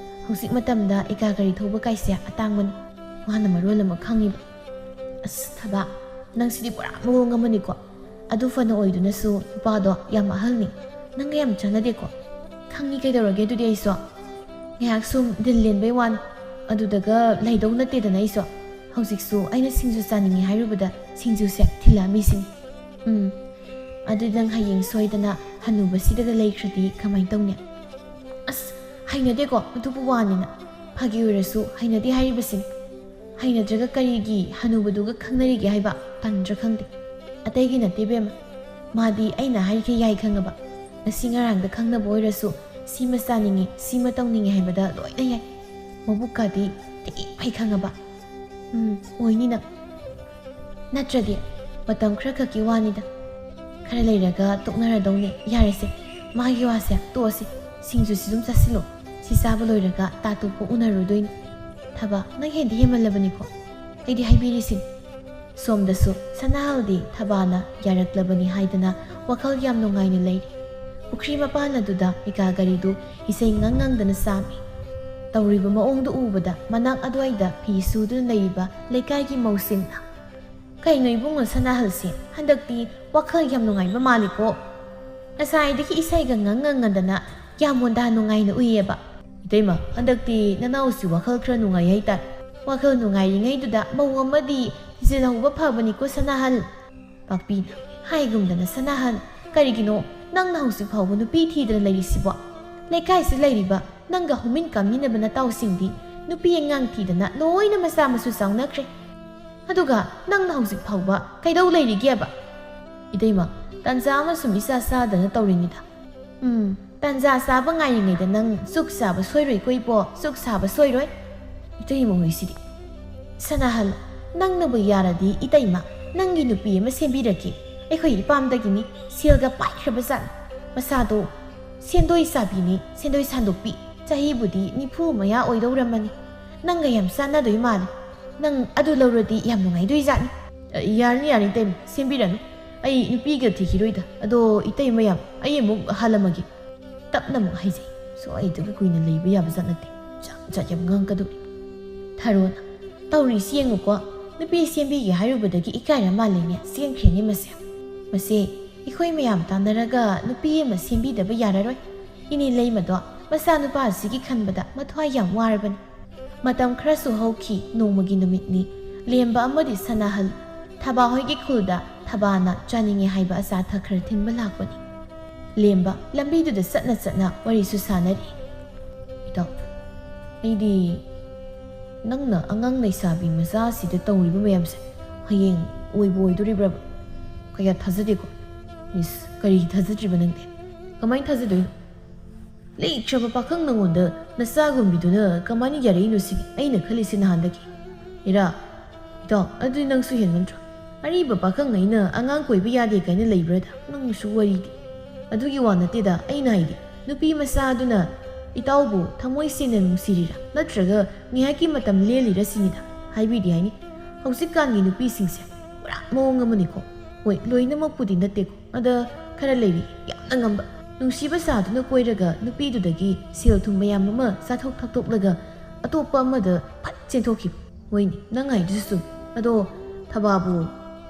ꯍꯧꯖꯤꯛ ꯃꯇꯝꯗ ꯏꯀꯥ ꯒꯥꯔꯤ ꯊꯧꯕ ꯀꯥꯏꯁꯦ ꯑꯇꯥꯡꯕꯅꯤ꯫ ꯃꯥꯅ ꯃꯔꯣꯜ ꯑꯃ ꯈꯪꯉꯤꯕ꯫ ꯑꯁ ꯊꯕꯥ, ꯅꯪꯁꯤꯗꯤ ꯄꯨꯔꯥ ꯃꯑꯣꯡ ꯑꯃꯅꯤꯀꯣ꯫ ꯑꯗꯨ ꯐꯅ ꯑꯣꯏꯗꯨꯅꯁꯨ ꯅꯨꯄꯥꯗꯣ ꯌꯥꯝ ꯑꯍꯜꯅꯤ꯫ ꯅꯪꯒ ꯌꯥꯝ ꯆꯥꯟꯅꯗꯦꯀꯣ꯫ ꯈꯪꯉꯤ ꯀꯩꯗꯧꯔꯒꯦ ꯑꯗꯨꯗꯤ ꯑꯩꯁꯨ꯫ ꯉꯥꯏꯍꯥꯛ ꯁꯨꯝ ꯗꯤꯜ ꯂꯦꯟꯕꯩ ꯋꯥꯅꯤ꯫ ꯑꯗꯨꯗꯒ ꯂꯩꯗꯧ ꯅꯠꯇꯦꯗꯅ ꯑꯩꯁꯨ꯫ ꯍꯧꯖꯤꯛꯁꯨ ꯑꯩꯅ ꯁꯤꯡꯖꯨ ꯆꯥꯅꯤꯡꯉꯤ ꯍꯥꯏꯔꯨꯕꯗ ꯁꯤꯡꯖꯨꯁꯦ ꯊꯤꯜꯂꯛꯑꯝꯃꯤꯁꯤꯅꯤ꯫ ꯎꯝ꯫ ꯑꯗꯨꯗꯤ ꯅꯪ ꯍꯌꯦꯡ ꯁꯣꯏꯗꯅ ꯍꯅꯨꯕꯁꯤꯗꯒ ꯂꯩꯈ꯭ꯔꯗꯤ ꯀꯃꯥꯏꯅ ꯇꯧꯅꯤ? ꯑꯁ, ꯍꯩꯅꯗꯦꯀꯣ ꯑꯗꯨꯕꯨ ꯋꯥꯅꯤꯅ꯫ ꯐꯥꯒꯤ ꯑꯣꯏꯔꯁꯨ ꯍꯩꯅꯗꯦ ꯍꯥꯏꯔꯤꯕꯁꯤꯅꯤ꯫ ꯍꯩꯅꯗ꯭ꯔꯒ ꯀꯔꯤꯒꯤ ꯍꯅꯨꯕꯗꯨꯒ ꯈꯪꯅꯔꯤꯒꯦ ꯍꯥꯏꯕ? ꯇꯟꯗ꯭ꯔꯥ ꯈꯪꯗꯦ꯫ ꯑꯇꯩꯒꯤ ꯅꯠꯇꯦ ꯏꯕꯦꯝꯃ꯫ ꯃꯥꯗꯤ ꯑꯩꯅ ꯍꯥꯏꯔꯤꯈꯩ ꯌꯥꯏ ꯈꯪꯉꯕ꯫ ꯉꯁꯤ ꯉꯔꯥꯡꯗ ꯈꯪꯅꯕ ꯑꯣꯏꯔꯁꯨ ꯁꯤꯃ ꯆꯥꯅꯤꯡꯉꯤ, ꯁꯤꯃ ꯇꯧꯅꯤꯡꯉꯤ ꯍꯥꯏꯕꯗ ꯂꯣꯏꯅ ꯌꯥꯏ꯫ ꯃꯕꯨꯛꯀꯥꯗꯤ ꯊꯤ ꯐꯩ ꯈꯪꯉꯕ꯫ ꯎꯝ, ꯑꯣꯏꯅꯤ ꯅꯪ꯫ ꯅꯠꯇ꯭ꯔꯗꯤ ꯃꯇꯝ ꯈꯔ ꯈꯛꯀꯤ ꯋꯥꯅꯤꯗ꯫ ꯈꯔ ꯂꯩꯔꯒ ꯇꯣꯛꯅꯔꯗꯧꯅꯦ꯫ ꯌꯥꯔꯦꯁꯦ, ꯃꯥꯒꯤ ꯋꯥꯁꯦ ꯇꯣꯛꯑꯁꯤ꯫ ꯁꯤꯡꯖꯨꯁꯤ ꯑꯗꯨꯝ ꯆꯥꯁꯤꯜꯂꯣ꯫ ꯁꯤ ꯆꯥꯕ ꯂꯣꯏꯔꯒ ꯇꯥꯇꯣꯞꯄ ꯎꯅꯔꯨꯗꯣꯏꯅꯤ꯫ ꯊꯕꯥ, ꯅꯪ ꯍꯦꯟꯗꯤ ꯍꯦꯟꯃꯜꯂꯕꯅꯤꯀꯣ꯫ ꯑꯩꯗꯤ ꯍꯥꯏꯕꯤꯔꯤꯁꯤꯅꯤ꯫ ꯁꯣꯝꯗꯁꯨ ꯁꯅꯥꯍꯜꯗꯤ ꯊꯕꯥꯅ ꯌꯥꯔꯛꯂꯕꯅꯤ ꯍꯥꯏꯗꯅ ꯋꯥꯈꯜ ꯌꯥꯝ ꯅꯨꯡꯉꯥꯏꯅ ꯂꯩꯔꯤ꯫ ꯄꯨꯈ꯭ꯔꯤ ꯃꯄꯥꯟ ꯑꯗꯨꯗ ꯏꯀꯥ ꯒꯥꯔꯤꯗꯨ ꯏꯁꯩ ꯉꯪ ꯉꯪꯗꯅ ꯆꯥꯝꯃꯤ꯫ ꯇꯧꯔꯤꯕ ꯃꯑꯣꯡꯗꯨ ꯎꯕꯗ ꯃꯅꯥꯛ ꯑꯗꯨꯋꯥꯏꯗ ꯐꯤ ꯁꯨꯗꯨꯅ ꯂꯩꯔꯤꯕ ꯂꯩꯀꯥꯏꯒꯤ ꯃꯧꯁꯤꯡꯅ, "ꯀꯩꯅꯣ ꯏꯕꯨꯡꯉꯣ ꯁꯅꯥꯍꯜꯁꯦ ꯍꯟꯗꯛꯇꯤ ꯋꯥꯈꯜ ꯌꯥꯝ ꯅꯨꯡꯉꯥꯏꯕ ꯃꯥꯜꯂꯤꯀꯣ? ꯉꯁꯥꯏꯗꯒꯤ ꯏꯁꯩꯒ ꯉꯪ ꯉꯪꯉꯗꯅ ꯌꯥꯝ ꯃꯣꯟꯗꯥ ꯅꯨꯡꯉꯥꯏꯅ ꯎꯏꯌꯦꯕ꯫" "ꯏꯇꯩꯃ, ꯍꯟꯗꯛꯇꯤ ꯅꯅꯥꯎꯁꯤ ꯋꯥꯈꯜ ꯈꯔ ꯅꯨꯡꯉꯥꯏ ꯍꯥꯏꯇꯥꯔꯦ꯫ ꯋꯥꯈꯜ ꯅꯨꯡꯉꯥꯏꯔꯤꯉꯩꯗꯨꯗ ꯃꯧ ꯑꯃꯗꯤ ꯊꯤꯖꯤꯜꯍꯧꯕ ꯐꯕꯅꯤꯀꯣ ꯁꯅꯥꯍꯜ꯫" ꯄꯥꯛꯄꯤꯅ, "ꯍꯥꯏꯒꯨꯝꯗꯅ ꯁꯅꯥꯍꯜ, ꯀꯔꯤꯒꯤꯅꯣ ꯅꯪꯅ ꯍꯧꯖꯤꯛ ꯐꯥꯎꯕ ꯅꯨꯄꯤ ꯊꯤꯗꯅ ꯂꯩꯔꯤꯁꯤꯕꯣ? ꯂꯩꯀꯥꯏꯁꯤ ꯂꯩꯔꯤꯕ ꯅꯪꯒ ꯍꯧꯃꯤꯟ ꯀꯥꯃꯤꯟꯅꯕ ꯅꯇꯥꯎꯁꯤꯡꯗꯤ ꯅꯨꯄꯤ ꯑꯉꯥꯡ ꯊꯤꯗꯅ ꯂꯣꯏꯅ ꯃꯆꯥ ꯃꯁꯨ ꯆꯥꯎꯅꯈ꯭ꯔꯦ꯫ ꯑꯗꯨꯒ ꯅꯪꯅ ꯍꯧꯖꯤꯛ ꯐꯥꯎꯕ ꯀꯩꯗꯧ ꯂꯩꯔꯤꯒꯦꯕ?" "ꯏꯇꯩꯃ, ꯇꯟꯖꯥ ꯑꯃ ꯁꯨꯝ ꯏꯆꯥ ꯆꯥꯗꯅ ꯇꯧꯔꯤꯅꯤꯗ꯫" "ꯎꯝ, ꯇꯟꯖꯥ ꯆꯥꯕ ꯉꯥꯏꯔꯤꯉꯩꯗ ꯅꯪ ꯆꯨꯛ ꯆꯥꯕ ꯁꯣꯏꯔꯣꯏꯀꯣ ꯏꯄꯣ, ꯆꯨꯛ ꯆꯥꯕ ꯁꯣꯏꯔꯣꯏ꯫" ꯏꯇꯩꯃ ꯍꯣꯏꯁꯤꯗꯤ꯫ "ꯁꯅꯥꯍꯜ, ꯅꯪꯅꯕꯨ ꯌꯥꯔꯗꯤ ꯏꯇꯩꯃ, ꯅꯪꯒꯤ ꯅꯨꯄꯤ ꯑꯃ ꯁꯦꯝꯕꯤꯔꯒꯦ꯫ ꯑꯩꯈꯣꯏ ꯏꯄꯥꯝꯗꯒꯤꯅꯤ, ꯁꯦꯜꯒ ꯄꯥꯏꯈ꯭ꯔꯕ ꯖꯥꯠꯅꯤ꯫ ꯃꯁꯥꯗꯣ ꯁꯦꯟꯗꯣꯏ ꯆꯥꯕꯤꯅꯤ, ꯁꯦꯟꯗꯣꯏ ꯁꯥꯟꯗꯣꯛꯄꯤ꯫ ꯆꯍꯤꯕꯨꯗꯤ ꯅꯤꯐꯨ ꯃꯌꯥ ꯑꯣꯏꯗꯧꯔꯝꯃꯅꯤ꯫ ꯅꯪꯒ ꯌꯥꯝ ꯆꯥꯟꯅꯗꯣꯏ ꯃꯥꯜꯂꯤ꯫ ꯅꯪ ꯑꯗꯨ ꯂꯧꯔꯗꯤ ꯌꯥꯝ ꯅꯨꯡꯉꯥꯏꯗꯣꯏ ꯖꯥꯠꯅꯤ꯫" "ꯑ, ꯌꯥꯔꯅꯤ, ꯌꯥꯔꯅꯤ ꯏꯇꯩꯃ, ꯁꯦꯝꯕꯤꯔꯅꯨ꯫ ꯑꯩ ꯅꯨꯄꯤꯒ ꯊꯤꯈꯤꯔꯣꯏꯗ꯫ ꯑꯗꯣ ꯏꯇꯩ ꯃꯌꯥꯝ, ꯑꯩ ꯑꯃꯨꯛ ꯍꯜꯂꯝꯃꯒꯦ꯫ ꯇꯞꯅ ꯑꯃꯨꯛ ꯍꯥꯏꯖꯩ꯫ ꯁ꯭ꯋꯥꯏꯗꯨꯒ ꯀꯨꯏꯅ ꯂꯩꯕ ꯌꯥꯕ ꯖꯥꯠ ꯅꯠꯇꯦ꯫ ꯖꯥꯠ ꯖꯥꯠ ꯌꯥꯝ ꯉꯥꯡꯀꯗꯧꯔꯤ꯫ ꯊꯔꯣꯅ, "ꯇꯧꯔꯤꯁꯤ ꯌꯦꯡꯉꯨꯀꯣ꯫ ꯅꯨꯄꯤ ꯁꯦꯝꯕꯤꯒꯦ ꯍꯥꯏꯔꯨꯕꯗꯒꯤ ꯏꯀꯥꯏꯔ ꯃꯥꯜꯂꯦꯅꯦ꯫ ꯆꯦꯟꯈ꯭ꯔꯦꯅꯦ ꯃꯁꯦ꯫ ꯃꯁꯦ, ꯑꯩꯈꯣꯏ ꯃꯌꯥꯝ ꯇꯥꯟꯅꯔꯒ ꯅꯨꯄꯤ ꯑꯃ ꯁꯦꯝꯕꯤꯗꯕ ꯌꯥꯔꯔꯣꯏ꯫ ꯏꯅꯦ ꯂꯩꯃꯗꯣ ꯃꯆꯥꯅꯨꯄꯥ ꯑꯁꯤꯒꯤ ꯈꯟꯕꯗ ꯃꯊ꯭ꯋꯥꯏ ꯌꯥꯝ ꯋꯥꯔꯕꯅꯤ꯫" ꯃꯇꯝ ꯈꯔꯁꯨ ꯍꯧꯈꯤ꯫ ꯅꯣꯡꯃꯒꯤ ꯅꯨꯃꯤꯠꯅꯤ꯫ ꯂꯦꯝꯕ ꯑꯃꯗꯤ ꯁꯅꯥꯍꯜ ꯊꯕꯥ ꯍꯣꯏꯒꯤ ꯈꯨꯜꯗ ꯊꯕꯥꯅ ꯆꯥꯅꯤꯡꯉꯦ ꯍꯥꯏꯕ ꯑꯆꯥ ꯑꯊꯛ ꯈꯔ ꯊꯤꯟꯕ ꯂꯥꯛꯄꯅꯤ꯫ ꯂꯦꯝꯕ ꯂꯝꯕꯤꯗꯨꯗ ꯆꯠꯅ ꯆꯠꯅ ꯋꯥꯔꯤꯁꯨ ꯁꯥꯟꯅꯔꯤ꯫ "ꯏꯇꯥꯎ, ꯑꯩꯗꯤ ꯅꯪꯅ ꯑꯉꯥꯡ ꯂꯩꯁꯥꯕꯤ ꯃꯆꯥꯁꯤꯗ ꯇꯧꯔꯤꯕ ꯃꯌꯥꯝꯁꯦ ꯍꯌꯦꯡ ꯑꯣꯏꯕꯨ ꯑꯣꯏꯗꯣꯔꯤꯕ꯭ꯔꯕ? ꯀꯌꯥ ꯊꯥꯖꯗꯦꯀꯣ꯫" "ꯏꯁ, ꯀꯔꯤꯒꯤ ꯊꯥꯖꯗ꯭ꯔꯤꯕ ꯅꯪꯗꯤ? ꯀꯃꯥꯏꯅ ꯊꯥꯖꯗꯣꯏꯅꯣ? ꯂꯩꯇ꯭ꯔꯕ ꯄꯥꯈꯪ ꯅꯪꯉꯣꯟꯗ ꯅꯆꯥꯒꯨꯝꯕꯤꯗꯨꯅ ꯀꯃꯥꯏꯅ ꯌꯥꯔꯛꯏꯅꯣ ꯁꯤꯅꯤ ꯑꯩꯅ ꯈꯜꯂꯤꯁꯤ ꯅꯍꯥꯟꯗꯒꯤ꯫" "ꯏꯔꯥ, ꯏꯇꯥꯎ, ꯑꯗꯨꯗꯤ ꯅꯪꯁꯨ ꯍꯦꯟꯃꯟꯗ꯭ꯔꯣ? ꯑꯔꯤꯕ ꯄꯥꯈꯪ ꯑꯩꯅ ꯑꯉꯥꯡ ꯀꯣꯏꯕ ꯌꯥꯗꯦ ꯀꯥꯏꯅ ꯂꯩꯕ꯭ꯔꯥꯗ? ꯅꯪꯁꯨ ꯋꯥꯔꯤꯗꯤ꯫" "ꯑꯗꯨꯒꯤ ꯋꯥ ꯅꯠꯇꯦꯗ ꯑꯩꯅ ꯍꯥꯏꯗꯤ꯫ ꯅꯨꯄꯤ ꯃꯆꯥꯗꯨꯅ ꯏꯇꯥꯎꯕꯨ ꯊꯃꯣꯏ ꯁꯦꯡꯅ ꯅꯨꯡꯁꯤꯔꯤꯔꯥ? ꯅꯠꯇ꯭ꯔꯒ ꯉꯥꯏꯍꯥꯛꯀꯤ ꯃꯇꯝ ꯂꯦꯜꯂꯤꯔꯥ ꯁꯤꯅꯤꯗ꯫ ꯍꯥꯏꯕꯤꯗꯤ ꯍꯥꯏꯅꯤ, ꯍꯧꯖꯤꯛꯀꯥꯟꯒꯤ ꯅꯨꯄꯤꯁꯤꯡꯁꯦ ꯄꯨꯔꯥ ꯃꯑꯣꯡ ꯑꯃꯅꯤꯀꯣ꯫ ꯍꯣꯏ, ꯂꯣꯏꯅꯃꯛꯄꯨꯗꯤ ꯅꯠꯇꯦꯀꯣ꯫ ꯑꯗ ꯈꯔ ꯂꯩꯔꯤ, ꯌꯥꯝꯅ ꯉꯝꯕ꯫ ꯅꯨꯡꯁꯤꯕ ꯁꯥꯗꯨꯅ ꯀꯣꯏꯔꯒ ꯅꯨꯄꯤꯗꯨꯗꯒꯤ ꯁꯦꯜ ꯊꯨꯝ ꯃꯌꯥꯝ ꯑꯃ ꯆꯥꯊꯣꯛ ꯊꯛꯇꯣꯛꯂꯒ ꯑꯇꯣꯞꯄ ꯑꯃꯗ ꯐꯠ ꯆꯦꯟꯊꯣꯛꯈꯤꯕ꯫" "ꯍꯣꯏꯅꯦ, ꯅꯪ ꯍꯥꯏꯗꯨꯁꯨ ꯆꯨꯝꯃꯤ꯫ ꯑꯗꯣ ꯊꯕꯥꯕꯨ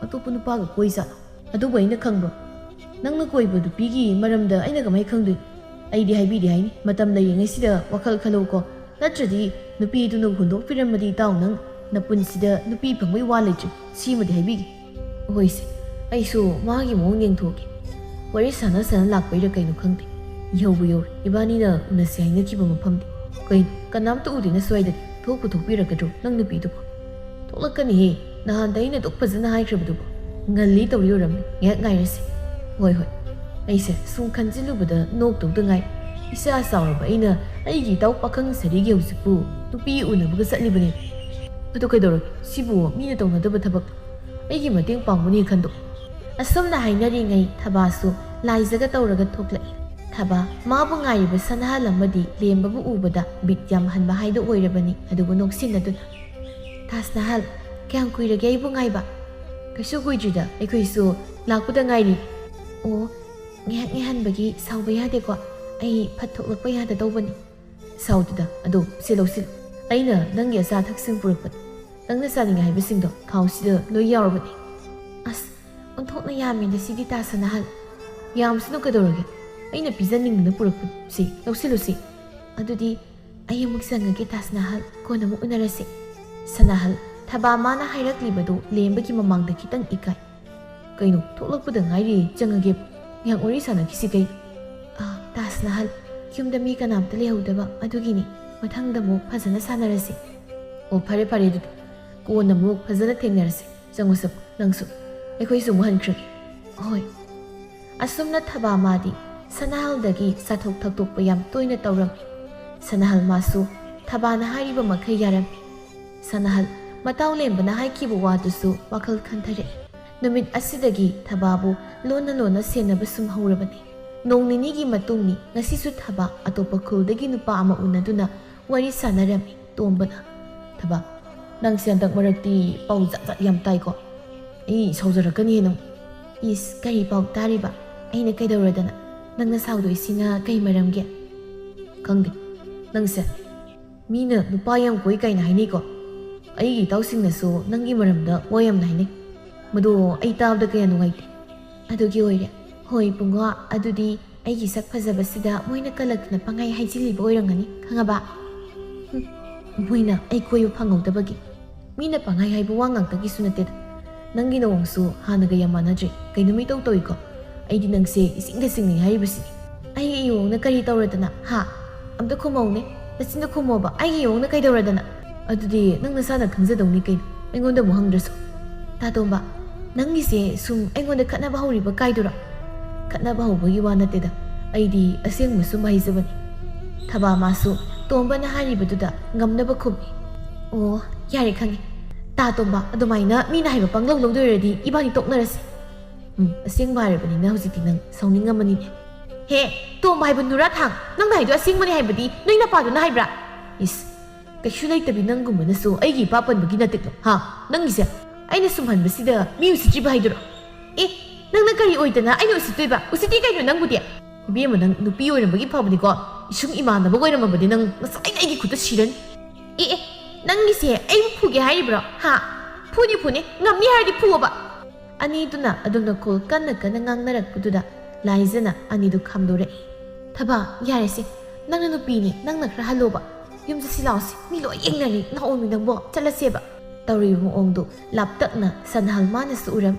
ꯑꯇꯣꯞꯄ ꯅꯨꯄꯥꯒ ꯀꯣꯏꯖꯥꯠꯂꯣ?" "ꯑꯗꯨꯕꯨ ꯑꯩꯅ ꯈꯪꯕ꯭ꯔꯣ? ꯅꯪꯅ ꯀꯣꯏꯕ ꯅꯨꯄꯤꯒꯤ ꯃꯔꯝꯗ ꯑꯩꯅ ꯀꯃꯥꯏꯅ ꯈꯪꯗꯣꯏꯅꯣ? ꯑꯩꯗꯤ ꯍꯥꯏꯕꯤꯗꯦ ꯍꯥꯏꯅꯤ, ꯃꯇꯝ ꯂꯩꯔꯤꯉꯩꯁꯤꯗ ꯋꯥꯈꯜ ꯈꯜꯂꯧꯀꯣ꯫ ꯅꯠꯇ꯭ꯔꯗꯤ ꯅꯨꯄꯤꯗꯨꯅ ꯍꯨꯟꯗꯣꯛꯄꯤꯔꯝꯃꯗꯤ ꯏꯇꯥꯎ ꯅꯪ ꯅꯄꯨꯟꯁꯤꯗ ꯅꯨꯄꯤ ꯐꯪꯕꯩ ꯋꯥ ꯂꯩꯇ꯭ꯔꯦ, ꯁꯤꯃꯗꯤ ꯍꯥꯏꯕꯤꯒꯦ꯫" "ꯍꯣꯏꯁꯦ, ꯑꯩꯁꯨ ꯃꯥꯒꯤ ꯃꯑꯣꯡ ꯌꯦꯡꯊꯣꯛꯀꯦ꯫ ꯋꯥꯔꯤ ꯁꯥꯟꯅ ꯁꯥꯟꯅ ꯂꯥꯛꯄꯩꯔꯥ ꯀꯩꯅꯣ ꯈꯪꯗꯦ, ꯌꯧꯕ ꯌꯧꯔꯦ꯫ ꯏꯕꯥꯅꯤꯅ ꯎꯅꯁꯦ ꯍꯥꯏꯅꯈꯤꯕ ꯃꯐꯝꯗꯤ꯫ ꯀꯩꯅꯣ, ꯀꯅꯥꯝꯇ ꯎꯗꯦꯅ ꯁ꯭ꯋꯥꯏꯗꯗꯤ? ꯊꯣꯛꯄꯨ ꯊꯣꯛꯄꯤꯔꯛꯀꯗ꯭ꯔꯣ ꯅꯪ ꯅꯨꯄꯤꯗꯨꯕꯣ?" "ꯊꯣꯛꯂꯛꯀꯅꯤꯍꯦ, ꯅꯍꯥꯟꯗ ꯑꯩꯅ ꯑꯗꯨꯛ ꯐꯖꯅ ꯍꯥꯏꯈ꯭ꯔꯕꯗꯨꯕꯨ꯫ ꯉꯜꯂꯤ ꯇꯧꯔꯤ ꯑꯣꯏꯔꯝꯅꯤ, ꯉꯥꯏꯍꯥꯛ ꯉꯥꯏꯔꯁꯤ꯫" "ꯍꯣꯏ ꯍꯣꯏ꯫" ꯑꯩꯁꯦ ꯁꯨꯝ ꯈꯟꯖꯤꯜꯂꯨꯕꯗ ꯅꯣꯛꯇꯧꯗ ꯉꯥꯏ꯫ ꯏꯆꯥ ꯆꯥꯎꯔꯕ ꯑꯩꯅ ꯑꯩꯒꯤ ꯏꯇꯥꯎ ꯄꯥꯈꯪ ꯁꯥꯔꯤꯒꯤ ꯍꯧꯖꯤꯛꯄꯨ ꯅꯨꯄꯤ ꯎꯅꯕꯒ ꯆꯠꯂꯤꯕꯅꯦ꯫ ꯑꯗꯨ ꯀꯩꯗꯧꯔꯒꯦ? ꯁꯤꯕꯨ ꯃꯤꯅ ꯇꯧꯅꯗꯕ ꯊꯕꯛ꯫ ꯑꯩꯒꯤ ꯃꯇꯦꯡ ꯄꯥꯡꯕꯅꯤ ꯈꯟꯗꯣꯛ꯫ ꯑꯁꯨꯝꯅ ꯍꯥꯏꯅꯔꯤꯉꯩ ꯊꯕꯥꯁꯨ ꯂꯥꯏꯖꯒ ꯇꯧꯔꯒ ꯊꯣꯛꯂꯛꯏ꯫ ꯊꯕꯥ ꯃꯥꯕꯨ ꯉꯥꯏꯔꯤꯕ ꯁꯅꯥꯍꯜ ꯑꯃꯗꯤ ꯂꯦꯝꯕꯕꯨ ꯎꯕꯗ ꯕꯤꯠ ꯌꯥꯝ ꯍꯟꯕ ꯍꯥꯏꯗꯨ ꯑꯣꯏꯔꯕꯅꯤ꯫ ꯑꯗꯨꯕꯨ ꯅꯣꯛꯁꯤꯟꯅꯗꯨꯅ, "ꯇꯥꯖꯅꯍꯜ, ꯀꯌꯥꯝ ꯀꯨꯏꯔꯒꯦ ꯑꯩꯕꯨ ꯉꯥꯏꯕ?" ꯀꯩꯁꯨ ꯀꯨꯏꯗ꯭ꯔꯤꯗ, ꯑꯩꯈꯣꯏꯁꯨ ꯂꯥꯛꯄꯗ ꯉꯥꯏꯔꯤ꯫ ꯑꯣ, ꯉꯥꯏꯍꯥꯛ ꯉꯥꯏꯍꯟꯕꯒꯤ ꯁꯥꯎꯕ ꯌꯥꯗꯦꯀꯣ꯫ ꯑꯩ ꯐꯠ ꯊꯣꯛꯂꯛꯄ ꯌꯥꯗꯗꯧꯕꯅꯤ꯫ ꯁꯥꯎꯗꯨꯗ, ꯑꯗꯣ ꯁꯤ ꯂꯧꯁꯤꯜꯂꯨ꯫ ꯑꯩꯅ ꯅꯪꯒꯤ ꯑꯆꯥ ꯑꯊꯛꯁꯤꯡ ꯄꯨꯔꯛꯄꯅꯤ꯫ ꯅꯪꯅ ꯆꯥꯅꯤꯡꯉꯦ ꯍꯥꯏꯕꯁꯤꯡꯗꯣ ꯈꯥꯎꯁꯤꯗ ꯂꯣꯏ ꯌꯥꯎꯔꯕꯅꯤ꯫ ꯑꯁ, ꯑꯣꯟꯊꯣꯛꯅ ꯌꯥꯝꯃꯤꯗ ꯁꯤꯗꯤ, ꯇꯥ ꯁꯅꯥꯍꯜ꯫ ꯌꯥꯝꯁꯅꯨ ꯀꯩꯗꯧꯔꯒꯦ? ꯑꯩꯅ ꯄꯤꯖꯅꯤꯡꯗꯅ ꯄꯨꯔꯛꯄꯅꯤ꯫ ꯁꯤ ꯂꯧꯁꯤꯜꯂꯨ ꯁꯤ꯫ ꯑꯗꯨꯗꯤ ꯑꯩ ꯑꯃꯨꯛ ꯆꯪꯉꯒꯦ, ꯇꯥ ꯁꯅꯥꯍꯜ꯫ ꯀꯣꯟꯅ ꯑꯃꯨꯛ ꯎꯅꯔꯁꯤ꯫ ꯁꯅꯥꯍꯜ, ꯊꯕꯥ ꯃꯥꯅ ꯍꯥꯏꯔꯛꯂꯤꯕꯗꯨ ꯂꯦꯝꯕꯒꯤ ꯃꯃꯥꯡꯗ ꯈꯤꯇꯪ ꯏꯀꯥꯏ꯫ ꯀꯩꯅꯣ, ꯊꯣꯛꯂꯛꯄꯗ ꯉꯥꯏꯔꯤ, ꯆꯪꯉꯒꯦ꯫ ꯉꯥꯏꯍꯥꯛ ꯋꯥꯔꯤ ꯁꯥꯟꯅꯈꯤꯁꯤ ꯀꯩꯅꯣ꯫ ꯑꯥ, ꯇꯥ ꯁꯅꯥꯍꯜ, ꯌꯨꯝꯗ ꯃꯤ ꯀꯅꯥꯝꯇ ꯂꯩꯍꯧꯗꯕ ꯑꯗꯨꯒꯤꯅꯤ꯫ ꯃꯊꯪꯗ ꯑꯃꯨꯛ ꯐꯖꯅ ꯁꯥꯟꯅꯔꯁꯤ꯫ ꯑꯣ, ꯐꯔꯦ ꯐꯔꯦ, ꯑꯗꯨꯗꯤ ꯀꯣꯟꯅ ꯑꯃꯨꯛ ꯐꯖꯅ ꯊꯦꯡꯅꯔꯁꯤ꯫ ꯆꯪꯉꯨ ꯆꯪꯉꯨ, ꯅꯪꯁꯨ꯫ ꯑꯩꯈꯣꯏꯁꯨ ꯑꯃꯨꯛ ꯍꯟꯈ꯭ꯔꯒꯦ꯫ ꯍꯣꯏ꯫ ꯑꯁꯨꯝꯅ ꯊꯕꯥ ꯃꯥꯗꯤ ꯁꯅꯥꯍꯜꯗꯒꯤ ꯆꯥꯊꯣꯛ ꯊꯛꯇꯣꯛꯄ ꯌꯥꯝ ꯇꯣꯏꯅ ꯇꯧꯔꯝꯃꯤ꯫ ꯁꯅꯥꯍꯜ ꯃꯥꯁꯨ ꯊꯕꯥꯅ ꯍꯥꯏꯔꯤꯕ ꯃꯈꯩ ꯌꯥꯔꯝꯃꯤ꯫ ꯁꯅꯥꯍꯜ ꯃꯇꯥꯎ ꯂꯦꯝꯕꯅ ꯍꯥꯏꯈꯤꯕ ꯋꯥꯗꯨꯁꯨ ꯋꯥꯈꯜ ꯈꯟꯊꯔꯛꯏ꯫ ꯅꯨꯃꯤꯠ ꯑꯁꯤꯗꯒꯤ ꯊꯕꯥꯕꯨ ꯂꯣꯟꯅ ꯂꯣꯟꯅ ꯁꯦꯟꯅꯕ ꯁꯨꯝ ꯍꯧꯔꯕꯅꯤ꯫ ꯅꯣꯡ ꯅꯤꯅꯤꯒꯤ ꯃꯇꯨꯡꯅꯤ, ꯉꯁꯤꯁꯨ ꯊꯕꯥ ꯑꯇꯣꯞꯄ ꯈꯨꯜꯗꯒꯤ ꯅꯨꯄꯥ ꯑꯃ ꯎꯅꯗꯨꯅ ꯋꯥꯔꯤ ꯁꯥꯟꯅꯔꯝꯃꯤ꯫ ꯇꯣꯝꯕꯅ, "ꯊꯕꯥ, ꯅꯪꯁꯦ ꯍꯟꯗꯛ ꯃꯔꯛꯇꯤ ꯄꯥꯎ ꯖꯥꯠ ꯖꯥꯠ ꯌꯥꯝ ꯇꯥꯏꯀꯣ? ꯑꯩ ꯁꯥꯎꯖꯔꯛꯀꯅꯤ ꯅꯪ꯫" "ꯏꯁ, ꯀꯔꯤ ꯄꯥꯎ ꯇꯥꯔꯤꯕ? ꯑꯩꯅ ꯀꯩꯗꯧꯔꯗꯅ? ꯅꯪꯅ ꯁꯥꯎꯗꯣꯏꯁꯤꯅ ꯀꯩ ꯃꯔꯝꯒꯤ?" "ꯈꯪꯗꯦ, ꯅꯪꯁꯦ ꯃꯤꯅ ꯅꯨꯄꯥ ꯌꯥꯝ ꯀꯣꯏ ꯀꯥꯏꯅ ꯍꯥꯏꯅꯩꯀꯣ꯫ ꯑꯩꯒꯤ ꯏꯇꯥꯎꯁꯤꯡꯅꯁꯨ ꯅꯪꯒꯤ ꯃꯔꯝꯗ ꯋꯥ ꯌꯥꯝꯅ ꯍꯥꯏꯅꯩ꯫ ꯃꯗꯣ ꯑꯩ ꯇꯥꯕꯗ ꯀꯌꯥ ꯅꯨꯡꯉꯥꯏꯇꯦ꯫" "ꯑꯗꯨꯒꯤ ꯑꯣꯏꯔꯦ꯫ ꯍꯣꯏ ꯏꯕꯨꯡꯉꯣ, ꯑꯗꯨꯗꯤ ꯑꯩꯒꯤ ꯁꯛ ꯐꯖꯕꯁꯤꯗ ꯃꯣꯏꯅ ꯀꯜꯂꯛꯇꯅ ꯄꯪꯍꯥꯏ ꯍꯥꯏꯖꯤꯜꯂꯤꯕ ꯑꯣꯏꯔꯝꯒꯅꯤ, ꯈꯪꯉꯕ?" "ꯍꯨꯝ, ꯃꯣꯏꯅ ꯑꯩ ꯀꯣꯏꯕ ꯐꯪꯍꯧꯗꯕꯒꯤ꯫ ꯃꯤꯅ ꯄꯪꯍꯥꯏ ꯍꯥꯏꯕ ꯋꯥ ꯉꯥꯛꯇꯒꯤꯁꯨ ꯅꯠꯇꯦꯗ꯫ ꯅꯪꯒꯤ ꯅꯑꯣꯡꯁꯨ ꯍꯥꯟꯅꯒ ꯌꯥꯝ ꯃꯥꯟꯅꯗ꯭ꯔꯦ꯫ ꯀꯩꯅꯣꯝ ꯏꯇꯧ ꯇꯧꯏꯀꯣ꯫ ꯑꯩꯗꯤ ꯅꯪꯁꯦ ꯏꯆꯤꯡꯗ ꯆꯤꯡꯅꯩ ꯍꯥꯏꯔꯤꯕꯁꯤꯅꯤ꯫" "ꯑꯩꯒꯤ ꯏꯌꯣꯡꯅ ꯀꯔꯤ ꯇꯧꯔꯗꯅ? ꯍꯥ? ꯑꯝꯇ ꯈꯨꯝꯃꯧꯅꯦ꯫ ꯅꯆꯤꯟꯗꯣ ꯈꯨꯝꯃꯣꯕ꯫ ꯑꯩꯒꯤ ꯏꯌꯣꯡꯅ ꯀꯩꯗꯧꯔꯗꯅ?" "ꯑꯗꯨꯗꯤ ꯅꯪ ꯅꯁꯥꯅ ꯈꯪꯖꯗꯧꯅꯤ ꯀꯩꯅꯣ, ꯑꯩꯉꯣꯟꯗ ꯑꯃꯨꯛ ꯍꯪꯗ꯭ꯔꯁꯨ꯫ ꯇꯥꯇꯣꯝꯕ, ꯅꯪꯒꯤꯁꯦ ꯁꯨꯝ ꯑꯩꯉꯣꯟꯗ ꯈꯠꯅꯕ ꯍꯧꯔꯤꯕ ꯀꯥꯏꯗꯨꯔꯣ?" "ꯈꯠꯅꯕ ꯍꯧꯕꯒꯤ ꯋꯥ ꯅꯠꯇꯦꯗ, ꯑꯩꯗꯤ ꯑꯁꯦꯡꯕ ꯁꯨꯝ ꯍꯥꯏꯖꯕꯅꯤ꯫" ꯊꯕꯥ ꯃꯥꯁꯨ ꯇꯣꯝꯕꯅ ꯍꯥꯏꯔꯤꯕꯗꯨꯗ ꯉꯝꯅꯕ ꯈꯨꯝꯃꯤ꯫ "ꯑꯣ, ꯌꯥꯔꯦ, ꯈꯪꯉꯦ꯫ ꯇꯥꯇꯣꯝꯕ, ꯑꯗꯨꯃꯥꯏꯅ ꯃꯤꯅ ꯍꯥꯏꯕ ꯄꯪꯂꯧ ꯂꯧꯗꯣꯏ ꯑꯣꯏꯔꯗꯤ ꯏꯕꯥꯅꯤ ꯇꯣꯛꯅꯔꯁꯤ꯫" "ꯎꯝ, ꯑꯁꯦꯡꯕ ꯍꯥꯏꯔꯕꯅꯤꯅ ꯍꯧꯖꯤꯛꯇꯤ ꯅꯪ ꯁꯥꯎꯅꯤꯡꯉꯝꯃꯅꯤꯅꯦ꯫" "ꯍꯦ, ꯇꯣꯝꯕ ꯍꯥꯏꯕ ꯅꯨꯔꯥ ꯊꯥꯡ, ꯅꯪꯅ ꯍꯥꯏꯗꯣ ꯑꯁꯦꯡꯕꯅꯤ ꯍꯥꯏꯕꯗꯤ ꯅꯣꯏ ꯅꯄꯥꯗꯨꯅ ꯍꯥꯏꯕ꯭ꯔꯥ?" "ꯏꯁ, ꯀꯩꯁꯨ ꯂꯩꯇꯕꯤ ꯅꯪꯒꯨꯝꯕꯅꯁꯨ ꯑꯩꯒꯤ ꯏꯄꯥ ꯄꯟꯕꯒꯤ ꯅꯠꯇꯦꯀꯣ, ꯍꯥ? ꯅꯪꯒꯤꯁꯦ?" ꯑꯩꯅ ꯁꯨꯝꯍꯟꯕꯁꯤꯗ ꯃꯤ ꯎꯁꯤꯠꯇ꯭ꯔꯤꯕ ꯍꯥꯏꯗꯨꯔꯣ? ꯑꯦ, ꯅꯪꯅ ꯀꯔꯤ ꯑꯣꯏꯗꯅ ꯑꯩꯅ ꯎꯁꯤꯠꯇꯣꯏꯕ? ꯎꯁꯤꯠꯇꯤ ꯀꯩꯅꯣ ꯅꯪꯕꯨꯗꯤ? ꯏꯕꯦꯝꯃ, ꯅꯪ ꯅꯨꯄꯤ ꯑꯣꯏꯔꯝꯕꯒꯤ ꯐꯕꯅꯤꯀꯣ꯫ ꯏꯁꯨꯡ ꯏꯃꯥꯟꯅꯕ ꯑꯣꯏꯔꯝꯃꯕꯗꯤ ꯅꯪ ꯉꯁꯥꯏꯅ ꯑꯩꯒꯤ ꯈꯨꯠꯇ ꯁꯤꯔꯅꯤ꯫ ꯑꯦ, ꯑꯦ, ꯅꯪꯒꯤꯁꯦ ꯑꯩꯕꯨ ꯐꯨꯒꯦ ꯍꯥꯏꯔꯤꯕ꯭ꯔꯣ? ꯍꯥ? ꯐꯨꯅꯤ, ꯐꯨꯅꯤ, ꯉꯝꯅꯤ ꯍꯥꯏꯔꯗꯤ ꯐꯨꯑꯣꯕ꯫ ꯑꯅꯤꯗꯨꯅ ꯑꯗꯨꯝꯅ ꯈꯣꯜ ꯀꯟꯅ ꯀꯟꯅ ꯉꯥꯡꯅꯔꯛꯄꯗꯨꯗ ꯂꯥꯏꯖꯅ ꯑꯅꯤꯗꯨ ꯈꯥꯝꯗꯣꯔꯛꯏ꯫ "ꯊꯕꯥ, ꯌꯥꯔꯦꯁꯦ, ꯅꯪꯅ ꯅꯨꯄꯤꯅꯤ, ꯅꯪꯅ ꯈꯔ ꯍꯜꯂꯣꯕ꯫ ꯌꯨꯝ ꯆꯠꯁꯤ ꯂꯥꯛꯑꯣꯁꯦ, ꯃꯤ ꯂꯣꯏ ꯌꯦꯡꯅꯔꯤ, ꯅꯥꯎꯃꯤ ꯅꯪꯕꯣ, ꯆꯠꯂꯁꯦꯕ"꯫ ꯇꯧꯔꯤꯕ ꯃꯑꯣꯡꯗꯨ ꯂꯥꯞꯇꯛꯅ ꯁꯅꯥꯍꯜ ꯃꯥꯅꯁꯨ ꯎꯔꯝꯃꯤ꯫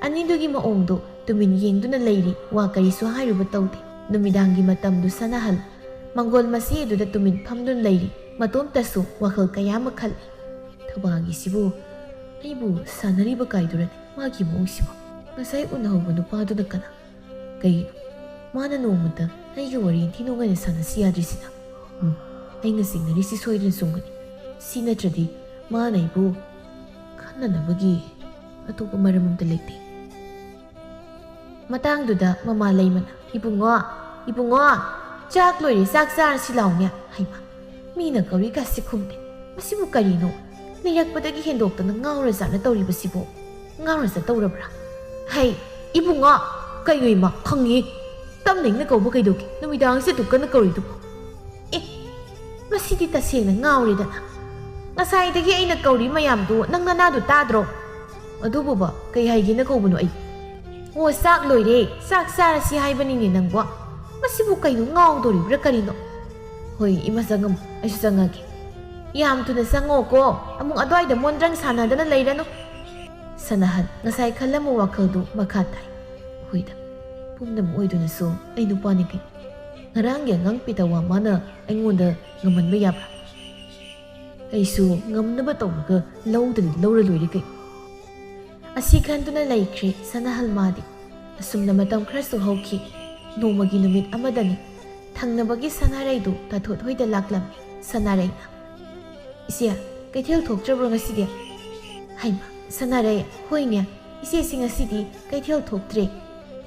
ꯑꯅꯤꯗꯨꯒꯤ ꯃꯑꯣꯡꯗꯨ ꯇꯨꯃꯤꯟ ꯌꯦꯡꯗꯨꯅ ꯂꯩꯔꯤ, ꯋꯥ ꯀꯔꯤꯁꯨ ꯍꯥꯏꯔꯨꯕ ꯇꯧꯗꯦ꯫ ꯅꯨꯃꯤꯗꯥꯡꯒꯤ ꯃꯇꯝꯗꯨ ꯁꯅꯥꯍꯜ ꯃꯪꯒꯣꯜ ꯃꯆꯦ ꯑꯗꯨꯗ ꯇꯨꯃꯤꯟ ꯐꯝꯗꯨꯅ ꯂꯩꯔꯤ, ꯃꯇꯣꯝꯇꯁꯨ ꯋꯥꯈꯜ ꯀꯌꯥ ꯑꯃ ꯈꯜꯂꯤ꯫ "ꯊꯕꯥꯒꯤꯁꯤꯕꯨ ꯑꯩꯕꯨ ꯁꯥꯟꯅꯔꯤꯕ ꯀꯥꯏꯗꯨꯔꯅꯤ ꯃꯥꯒꯤ ꯃꯑꯣꯡꯁꯤꯕꯨ? ꯉꯁꯥꯏ ꯎꯅꯍꯧꯕ ꯅꯨꯄꯥꯗꯨꯅ ꯀꯅꯥ? ꯀꯩꯒꯤꯅꯣ ꯃꯥꯅ ꯅꯣꯡꯃꯇ ꯑꯩꯒ ꯋꯥꯔꯤ ꯅꯤꯡꯊꯤ ꯅꯨꯡꯉꯥꯏꯅ ꯁꯥꯟꯅꯁꯤ ꯌꯥꯗ꯭ꯔꯤꯁꯤꯅ? ꯎꯝ, ꯑꯩꯅ ꯆꯤꯡꯅꯔꯤꯁꯤ ꯁꯣꯏꯗꯅ ꯆꯨꯝꯒꯅꯤ꯫ ꯁꯤ ꯅꯠꯇ꯭ꯔꯗꯤ ꯃꯥꯅ ꯑꯩꯕꯨ ꯈꯟꯅꯅꯕꯒꯤ ꯑꯇꯣꯞꯄ ꯃꯔꯝ ꯑꯝꯇ ꯂꯩꯇꯦ"꯫ ꯃꯇꯥꯡꯗꯨꯗ ꯃꯃꯥ ꯂꯩꯃꯅ, "ꯏꯕꯨꯡꯉꯣ, ꯏꯕꯨꯡꯉꯣ, ꯆꯥꯛ ꯂꯣꯏꯔꯦ, ꯆꯥꯛ ꯆꯥꯔꯁꯤ ꯂꯥꯎꯅꯦ"꯫ ꯍꯩꯃꯥ, ꯃꯤꯅ ꯀꯧꯔꯤꯒꯁꯤ ꯈꯨꯝꯗꯦ꯫ ꯃꯁꯤꯕꯨ ꯀꯔꯤꯅꯣ? ꯂꯩꯔꯛꯄꯗꯒꯤ ꯍꯦꯟꯗꯣꯛꯇꯅ ꯉꯥꯎꯔꯖꯥꯠꯅ ꯇꯧꯔꯤꯕꯁꯤꯕꯨ꯫ ꯉꯥꯎꯔꯖꯥꯠ ꯇꯧꯔꯕ꯭ꯔꯥ? ꯍꯩ, ꯏꯕꯨꯡꯉꯣ, ꯀꯩꯅꯣ ꯏꯃꯥ, ꯈꯪꯉꯤ꯫ ꯇꯞꯅ ꯏꯪꯅ ꯀꯧꯕ ꯀꯩꯗꯧꯒꯦ? ꯅꯨꯃꯤꯗꯥꯡꯁꯤꯗ ꯑꯗꯨꯛ ꯀꯟꯅ ꯀꯧꯔꯤꯗꯨꯕꯨ? ꯑꯦ, ꯃꯁꯤꯗꯤ ꯇꯁꯦꯡꯅ ꯉꯥꯎꯔꯦꯗꯅ꯫ ꯉꯁꯥꯏꯗꯒꯤ ꯑꯩꯅ ꯀꯧꯔꯤ ꯃꯌꯥꯝꯗꯨ ꯅꯪ ꯅꯅꯥꯗꯨ ꯇꯥꯗ꯭ꯔꯣ? ꯑꯗꯨꯕꯨꯕ ꯀꯩ ꯍꯥꯏꯒꯦꯅ ꯀꯧꯕꯅꯣ ꯑꯩ? ꯑꯣ, ꯆꯥꯛ ꯂꯣꯏꯔꯦ, ꯆꯥꯛ ꯆꯥꯔꯁꯤ ꯍꯥꯏꯕꯅꯤꯅꯦ ꯅꯪꯕꯣ꯫ ꯃꯁꯤꯕꯨ ꯀꯩꯅꯣ, ꯉꯥꯎꯗꯣꯔꯤꯕ꯭ꯔꯥ ꯀꯔꯤꯅꯣ? ꯍꯣꯏ, ꯏꯃꯥ ꯆꯪꯉꯝꯃꯣ, ꯑꯩꯁꯨ ꯆꯪꯉꯒꯦ꯫ ꯌꯥꯝ ꯊꯨꯅ ꯆꯪꯉꯣꯀꯣ, ꯑꯃꯨꯛ ꯑꯗ꯭ꯋꯥꯏꯗ ꯃꯣꯟꯗ꯭ꯔꯪ ꯁꯥꯟꯅꯗꯅ ꯂꯩꯔꯅꯨ꯫ ꯁꯅꯥꯍꯟ ꯉꯁꯥꯏ ꯈꯜꯂꯝꯕ ꯋꯥꯈꯜꯗꯨ ꯃꯈꯥ ꯇꯥꯏ꯫ ꯍꯣꯏꯗ, ꯄꯨꯝꯅꯃꯛ ꯑꯣꯏꯗꯨꯅꯁꯨ ꯑꯩ ꯅꯨꯄꯥꯅꯤ ꯀꯩꯅꯣ꯫ ꯉꯔꯥꯡꯒꯤ ꯑꯉꯥꯡ ꯄꯦꯇꯥꯋꯥ ꯃꯥꯅ ꯑꯩꯉꯣꯟꯗ ꯉꯝꯍꯟꯕ ꯌꯥꯕ꯭ꯔꯥ? ꯑꯩꯁꯨ ꯉꯝꯅꯕ ꯇꯧꯔꯒ ꯂꯧꯗ꯭ꯔꯗꯤ ꯂꯧꯔ ꯂꯣꯏꯔꯦ ꯀꯩꯅꯣ꯫ ꯑꯁꯤ ꯈꯟꯗꯨꯅ ꯂꯩꯈ꯭ꯔꯦ ꯁꯅꯥꯍꯜ ꯃꯥꯗꯤ꯫ ꯑꯁꯨꯝꯅ ꯃꯇꯝ ꯈꯔꯁꯨ ꯍꯧꯈꯤ꯫ ꯅꯣꯡꯃꯒꯤ ꯅꯨꯃꯤꯠ ꯑꯃꯗꯅꯤ ꯊꯪꯅꯕꯒꯤ ꯁꯅꯥꯔꯩꯗꯨ ꯇꯥꯊꯣꯠ ꯍꯣꯏꯗ ꯂꯥꯛꯂꯝꯃꯤ꯫ ꯁꯅꯥꯔꯩꯅ, "ꯏꯆꯦ, ꯀꯩꯊꯦꯜ ꯊꯣꯛꯇ꯭ꯔꯕ꯭ꯔꯣ ꯉꯁꯤꯗꯤ?" ꯍꯩꯃꯥ, ꯁꯅꯥꯔꯩ, ꯍꯣꯏꯅꯦ, ꯏꯆꯦꯁꯤ ꯉꯁꯤꯗꯤ ꯀꯩꯊꯦꯜ ꯊꯣꯛꯇ꯭ꯔꯦ꯫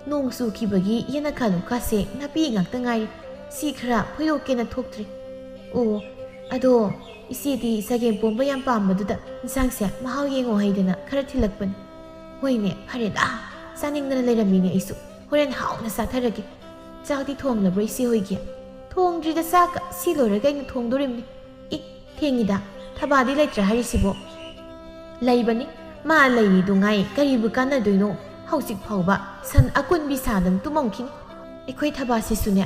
ꯅꯣꯡ ꯆꯨꯈꯤꯕꯒꯤ ꯌꯦꯅꯈꯥ ꯂꯣꯈꯥꯁꯦ ꯅꯥꯄꯤ ꯉꯥꯛꯇ ꯉꯥꯏꯔꯦ꯫ ꯁꯤ ꯈꯔ ꯐꯣꯏꯗꯣꯛꯀꯦꯅ ꯊꯣꯛꯇ꯭ꯔꯦ꯫ ꯑꯣ, ꯑꯗꯣ ꯏꯆꯦꯗꯤ ꯆꯒꯦꯝ ꯄꯣꯝꯕ ꯌꯥꯝ ꯄꯥꯝꯕꯗꯨꯗ ꯏꯟꯁꯥꯡꯁꯦ ꯃꯍꯥꯎ ꯌꯦꯡꯉꯣ ꯍꯥꯏꯗꯅ ꯈꯔ ꯊꯤꯜꯂꯛꯄꯅꯤ꯫ ꯍꯣꯏꯅꯦ, ꯐꯔꯦꯗ, ꯆꯥꯅꯤꯡꯗꯅ ꯂꯩꯔꯝꯃꯤꯅꯦ ꯑꯩꯁꯨ꯫ ꯍꯣꯔꯦꯟ ꯍꯥꯎꯅ ꯆꯥꯊꯔꯒꯦ꯫ ꯆꯥꯛꯇꯤ ꯊꯣꯡꯂꯕ꯭ꯔꯣ ꯏꯆꯦ ꯍꯣꯏꯒꯤ? ꯊꯣꯡꯗ꯭ꯔꯤꯗ ꯆꯥꯛꯀ, ꯁꯤ ꯂꯣꯏꯔꯒ ꯑꯩꯅ ꯊꯣꯡꯗꯣꯔꯤꯕꯅꯤ꯫ ꯑꯦ, ꯊꯦꯡꯉꯤꯗ, ꯊꯕꯥꯗꯤ ꯂꯩꯇ꯭ꯔꯥ ꯍꯥꯏꯔꯤꯁꯤꯕꯣ? ꯂꯩꯕꯅꯤ, ꯃꯥ ꯂꯩꯔꯤꯗꯨ ꯉꯥꯏ ꯀꯔꯤꯕꯨ ꯀꯥꯟꯅꯗꯣꯏꯅꯣ? ꯍꯧꯖꯤꯛ ꯐꯥꯎꯕ ꯁꯟ ꯑꯀꯣꯟꯕꯤ ꯁꯥꯗꯅ ꯇꯨꯝꯃꯝꯈꯤꯅꯤ꯫ ꯑꯩꯈꯣꯏ ꯊꯕꯥꯁꯤꯁꯨꯅꯦ,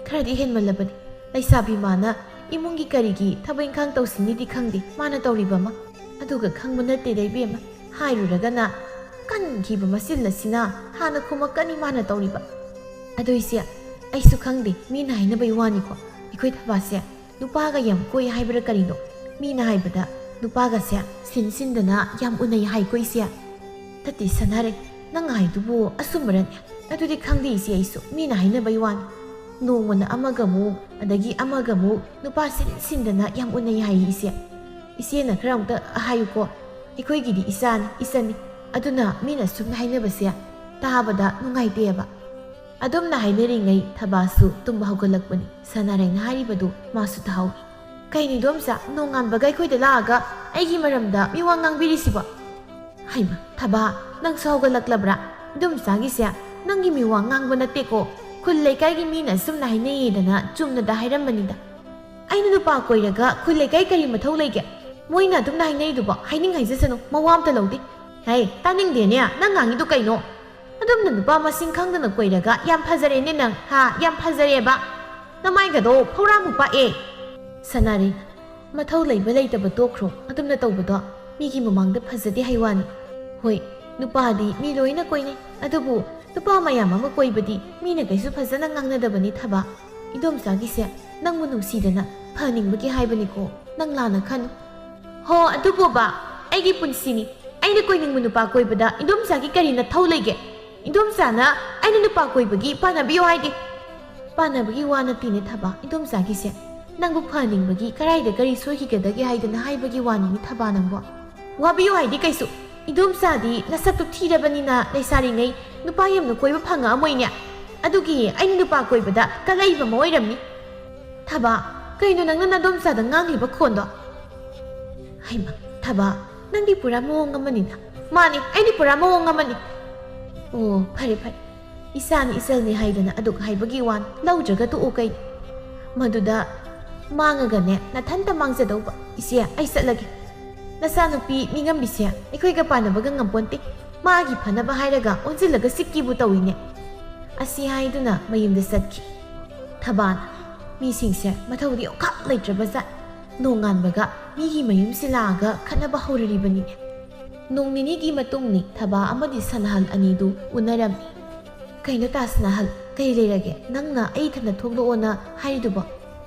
ꯈꯔꯗꯤ ꯍꯦꯟꯃꯜꯂꯕꯅꯤ꯫ ꯂꯩꯁꯥꯕꯤ ꯃꯥꯅ ꯏꯃꯨꯡꯒꯤ ꯀꯔꯤꯒꯤ ꯊꯕꯛ ꯏꯪꯈꯥꯡ ꯇꯧꯁꯤꯟꯅꯤꯗꯤ ꯈꯪꯗꯦ, ꯃꯥꯅ ꯇꯧꯔꯤꯕ ꯑꯃ꯫ ꯑꯗꯨꯒ ꯈꯪꯕ ꯅꯠꯇꯦꯗ ꯏꯕꯦꯝꯃ, ꯍꯥꯏꯔꯨꯔꯒꯅ ꯀꯟꯈꯤꯕ ꯃꯆꯤꯜ ꯑꯁꯤꯅ ꯍꯥꯟꯅ ꯈꯨꯝꯃꯛꯀꯅꯤ ꯃꯥꯅ ꯇꯧꯔꯤꯕ꯫ ꯑꯗꯣ ꯏꯆꯦ, ꯑꯩꯁꯨ ꯈꯪꯗꯦ, ꯃꯤꯅ ꯍꯥꯏꯅꯕꯩ ꯋꯥꯅꯤꯀꯣ, ꯑꯩꯈꯣꯏ ꯊꯕꯥꯁꯦ ꯅꯨꯄꯥꯒ ꯌꯥꯝ ꯀꯣꯏ ꯍꯥꯏꯕ꯭ꯔꯥ ꯀꯔꯤꯅꯣ? ꯃꯤꯅ ꯍꯥꯏꯕꯗ ꯅꯨꯄꯥꯒꯁꯦ ꯁꯤꯟ ꯁꯤꯟꯗꯅ ꯌꯥꯝ ꯎꯅꯩ ꯍꯥꯏꯀꯣ ꯏꯆꯦ꯫ ꯅꯠꯇꯦ ꯁꯅꯥꯔꯩ, ꯅꯪ ꯍꯥꯏꯗꯨꯕꯨ ꯑꯆꯨꯝꯕꯔꯅꯦ? ꯑꯗꯨꯗꯤ ꯈꯪꯗꯦ ꯏꯆꯦ, ꯑꯩꯁꯨ ꯃꯤꯅ ꯍꯥꯏꯅꯕꯩ ꯋꯥꯅꯤ꯫ ꯅꯣꯡꯃꯅ ꯑꯃꯒ ꯑꯃꯨꯛ, ꯑꯗꯒꯤ ꯑꯃꯒ ꯑꯃꯨꯛ ꯅꯨꯄꯥ ꯁꯤꯟ ꯁꯤꯟꯗꯅ ꯌꯥꯝ ꯎꯅꯩ ꯍꯥꯏꯌꯦ ꯏꯆꯦ꯫ ꯏꯆꯦꯅ ꯈꯔ ꯑꯃꯨꯛꯇ ꯍꯥꯏꯌꯨꯀꯣ, ꯑꯩꯈꯣꯏꯒꯤꯗꯤ ꯏꯆꯥꯅꯤ, ꯏꯆꯟꯅꯤ꯫ ꯑꯗꯨꯅ ꯃꯤꯅ ꯁꯨꯝ ꯍꯥꯏꯅꯕꯁꯦ ꯇꯥꯕꯗ ꯅꯨꯡꯉꯥꯏꯇꯦꯕ꯫ ꯑꯗꯨꯝꯅ ꯍꯥꯏꯅꯔꯤꯉꯩ ꯊꯕꯥꯁꯨ ꯇꯨꯝꯕ ꯍꯧꯒꯠꯂꯛꯄꯅꯤ꯫ ꯁꯅꯥꯔꯩꯅ ꯍꯥꯏꯔꯤꯕꯗꯨ ꯃꯥꯁꯨ ꯇꯥꯍꯧꯏ꯫ "ꯀꯩꯅꯣ ꯏꯗꯣꯝꯆꯥ, ꯅꯣꯡꯉꯥꯟꯕꯒ ꯑꯩꯈꯣꯏꯗ ꯂꯥꯛꯑꯒ ꯑꯩꯒꯤ ꯃꯔꯝꯗ ꯃꯤꯋꯥ ꯉꯥꯡꯕꯤꯔꯤꯁꯤꯕꯣ?" "ꯍꯩꯃ, ꯊꯕꯥ, ꯅꯪꯁꯨ ꯍꯧꯒꯠꯂꯛꯂꯕ꯭ꯔꯥ? ꯏꯗꯣꯝꯆꯥꯒꯤꯁꯦ ꯅꯪꯒꯤ ꯃꯤꯋꯥ ꯉꯥꯡꯕ ꯅꯠꯇꯦꯀꯣ꯫ ꯈꯨꯜ ꯂꯩꯀꯥꯏꯒꯤ ꯃꯤꯅ ꯑꯁꯨꯝꯅ ꯍꯥꯏꯅꯩꯌꯦꯗꯅ ꯆꯨꯝꯅꯗ ꯍꯥꯏꯔꯝꯕꯅꯤꯗ꯫ ꯑꯩꯅ ꯅꯨꯄꯥ ꯀꯣꯏꯔꯒ ꯈꯨꯜ ꯂꯩꯀꯥꯏ ꯀꯔꯤ ꯃꯊꯧ ꯂꯩꯒꯦ? ꯃꯣꯏꯅ ꯑꯗꯨꯝꯅ ꯍꯥꯏꯅꯩꯗꯨꯕꯣ ꯍꯥꯏꯅꯤꯡ ꯍꯥꯏꯖꯁꯅꯨ, ꯃꯋꯥ ꯑꯝꯇ ꯂꯧꯗꯦ꯫ ꯍꯩ, ꯇꯥꯅꯤꯡꯗꯦꯅꯦ, ꯅꯪ ꯉꯥꯡꯉꯤꯗꯨ ꯀꯩꯅꯣ? ꯑꯗꯨꯝꯅ ꯅꯨꯄꯥ ꯃꯁꯤꯡ ꯈꯪꯗꯅ ꯀꯣꯏꯔꯒ ꯌꯥꯝ ꯐꯖꯔꯦꯅꯦ ꯅꯪ, ꯍꯥ? ꯌꯥꯝ ꯐꯖꯔꯦꯕ꯫ ꯅꯃꯥꯏꯒꯗꯣ ꯐꯧꯔꯥꯃꯨꯛ ꯄꯥꯛꯑꯦ꯫" "ꯁꯅꯥꯔꯩ, ꯃꯊꯧ ꯂꯩꯕ ꯂꯩꯇꯕ ꯇꯣꯛꯈ꯭ꯔꯣ꯫ ꯑꯗꯨꯝꯅ ꯇꯧꯕꯗꯣ ꯃꯤꯒꯤ ꯃꯃꯥꯡꯗ ꯐꯖꯗꯦ ꯍꯥꯏ ꯋꯥꯅꯤ꯫ ꯍꯣꯏ, ꯅꯨꯄꯥꯗꯤ ꯃꯤ ꯂꯣꯏꯅ ꯀꯣꯏꯅꯩ, ꯑꯗꯨꯕꯨ ꯅꯨꯄꯥ ꯃꯌꯥꯝ ꯑꯃ ꯀꯣꯏꯕꯗꯤ ꯃꯤꯅ ꯀꯩꯁꯨ ꯐꯖꯅ ꯉꯥꯡꯅꯗꯕꯅꯤ ꯊꯕꯥ꯫ ꯏꯗꯣꯝꯆꯥꯒꯤꯁꯦ ꯅꯪꯕꯨ ꯅꯨꯡꯁꯤꯗꯅ ꯐꯅꯤꯡꯕꯒꯤ ꯍꯥꯏꯕꯅꯤꯀꯣ, ꯅꯪ ꯂꯥꯟꯅ ꯈꯟꯅꯨ꯫" "ꯍꯣ, ꯑꯗꯨꯕꯣꯕ, ꯑꯩꯒꯤ ꯄꯨꯟꯁꯤꯅꯤ꯫ ꯑꯩꯅ ꯀꯣꯏꯅꯤꯡꯕ ꯅꯨꯄꯥ ꯀꯣꯏꯕꯗ ꯏꯗꯣꯝꯆꯥꯒꯤ ꯀꯔꯤ ꯅꯊꯧ ꯂꯩꯒꯦ? ꯏꯗꯣꯝꯆꯥꯅ ꯑꯩꯅ ꯅꯨꯄꯥ ꯀꯣꯏꯕꯒꯤ ꯄꯥꯟꯅꯕꯤꯌꯣ ꯍꯥꯏꯗꯦ꯫" "ꯄꯥꯟꯅꯕꯒꯤ ꯋꯥ ꯅꯠꯇꯦꯅꯦ ꯊꯕꯥ, ꯏꯗꯣꯝꯆꯥꯒꯤꯁꯦ ꯅꯪꯕꯨ ꯐꯍꯟꯅꯤꯡꯕꯒꯤ ꯀꯔꯥꯏꯗ ꯀꯔꯤ ꯁꯣꯏꯈꯤꯒꯗꯒꯦ ꯍꯥꯏꯗꯅ ꯍꯥꯏꯕꯒꯤ ꯋꯥꯅꯤꯅꯦ ꯊꯕꯥ ꯅꯪꯕꯣ꯫" "ꯋꯥꯕꯤꯌꯨ ꯍꯥꯏꯗꯤ ꯀꯩꯁꯨ? ꯏꯗꯣꯝꯆꯥꯗꯤ ꯅꯁꯛꯇꯨ ꯊꯤꯔꯕꯅꯤꯅ ꯂꯩꯁꯥꯔꯤꯉꯩ ꯅꯨꯄꯥ ꯌꯥꯝꯅ ꯀꯣꯏꯕ ꯐꯪꯉꯛꯑꯝꯃꯣꯏꯅꯦ꯫ ꯑꯗꯨꯒꯤ ꯑꯩꯅ ꯅꯨꯄꯥ ꯀꯣꯏꯕꯗ ꯀꯜꯂꯛꯏꯕ ꯑꯃ ꯑꯣꯏꯔꯝꯅꯤ꯫" "ꯊꯕꯥ, ꯀꯩꯅꯣ ꯅꯪꯅ ꯅꯗꯣꯝꯆꯥꯗ ꯉꯥꯡꯂꯤꯕ ꯈꯣꯟꯗꯣ? ꯍꯩꯃ, ꯊꯕꯥ, ꯅꯪꯗꯤ ꯄꯨꯔꯥ ꯃꯑꯣꯡ ꯑꯃꯅꯤꯅ꯫ ꯃꯥꯅꯤ, ꯑꯩꯗꯤ ꯄꯨꯔꯥ ꯃꯑꯣꯡ ꯑꯃꯅꯤ꯫ ꯑꯣ, ꯐꯔꯦ ꯐꯔꯦ꯫ ꯏꯆꯥꯅꯤ ꯏꯆꯜꯅꯤ ꯍꯥꯏꯗꯅ ꯑꯗꯨꯛ ꯍꯥꯏꯕꯒꯤ ꯋꯥꯅꯤ, ꯂꯧꯗ꯭ꯔꯒ ꯇꯣꯛꯎ ꯀꯩꯅꯣ꯫ ꯃꯗꯨꯗ ꯃꯥꯡꯉꯒꯅꯦ ꯅꯊꯟꯇ ꯃꯥꯡꯖꯗꯧꯕ꯫ ꯏꯆꯦ, ꯑꯩ ꯆꯠꯂꯒꯦ꯫ ꯅꯆꯥꯅꯨꯄꯤ ꯃꯤꯉꯝꯕꯤꯁꯦ ꯑꯩꯈꯣꯏꯒ ꯄꯥꯟꯅꯕꯒ ꯉꯝꯄꯣꯟꯇꯦ꯫ ꯃꯥꯒꯤ ꯐꯅꯕ ꯍꯥꯏꯔꯒ ꯑꯣꯟꯁꯤꯜꯂꯒ ꯁꯤꯛꯀꯤꯕꯨ ꯇꯧꯏꯅꯦ꯫ ꯑꯁꯤ ꯍꯥꯏꯗꯨꯅ ꯃꯌꯨꯝꯗ ꯆꯠꯈꯤ꯫ ꯊꯕꯥꯅ, "ꯃꯤꯁꯤꯡꯁꯦ ꯃꯊꯧꯗꯤ ꯑꯃꯈꯛ ꯂꯩꯇ꯭ꯔꯕꯖꯥꯠ꯫ ꯅꯣꯡꯉꯥꯟꯕꯒ ꯃꯤꯒꯤ ꯃꯌꯨꯝꯁꯤ ꯂꯥꯛꯑꯒ ꯈꯠꯅꯕ ꯍꯧꯔꯔꯤꯕꯅꯤꯅꯦ"꯫ ꯅꯣꯡ ꯅꯤꯅꯤꯒꯤ ꯃꯇꯨꯡꯅꯤ ꯊꯕꯥ ꯑꯃꯗꯤ ꯁꯅꯥꯍꯜ ꯑꯅꯤꯗꯨ ꯎꯅꯔꯝꯃꯤ꯫ "ꯀꯩꯅꯣ ꯇꯥ ꯁꯅꯥꯍꯜ, ꯀꯩ ꯂꯩꯔꯒꯦ? ꯅꯪꯅ ꯑꯩ ꯏꯊꯟꯗ ꯊꯣꯛꯂꯛꯑꯣꯅ ꯍꯥꯏꯔꯤꯗꯨꯕꯣ?"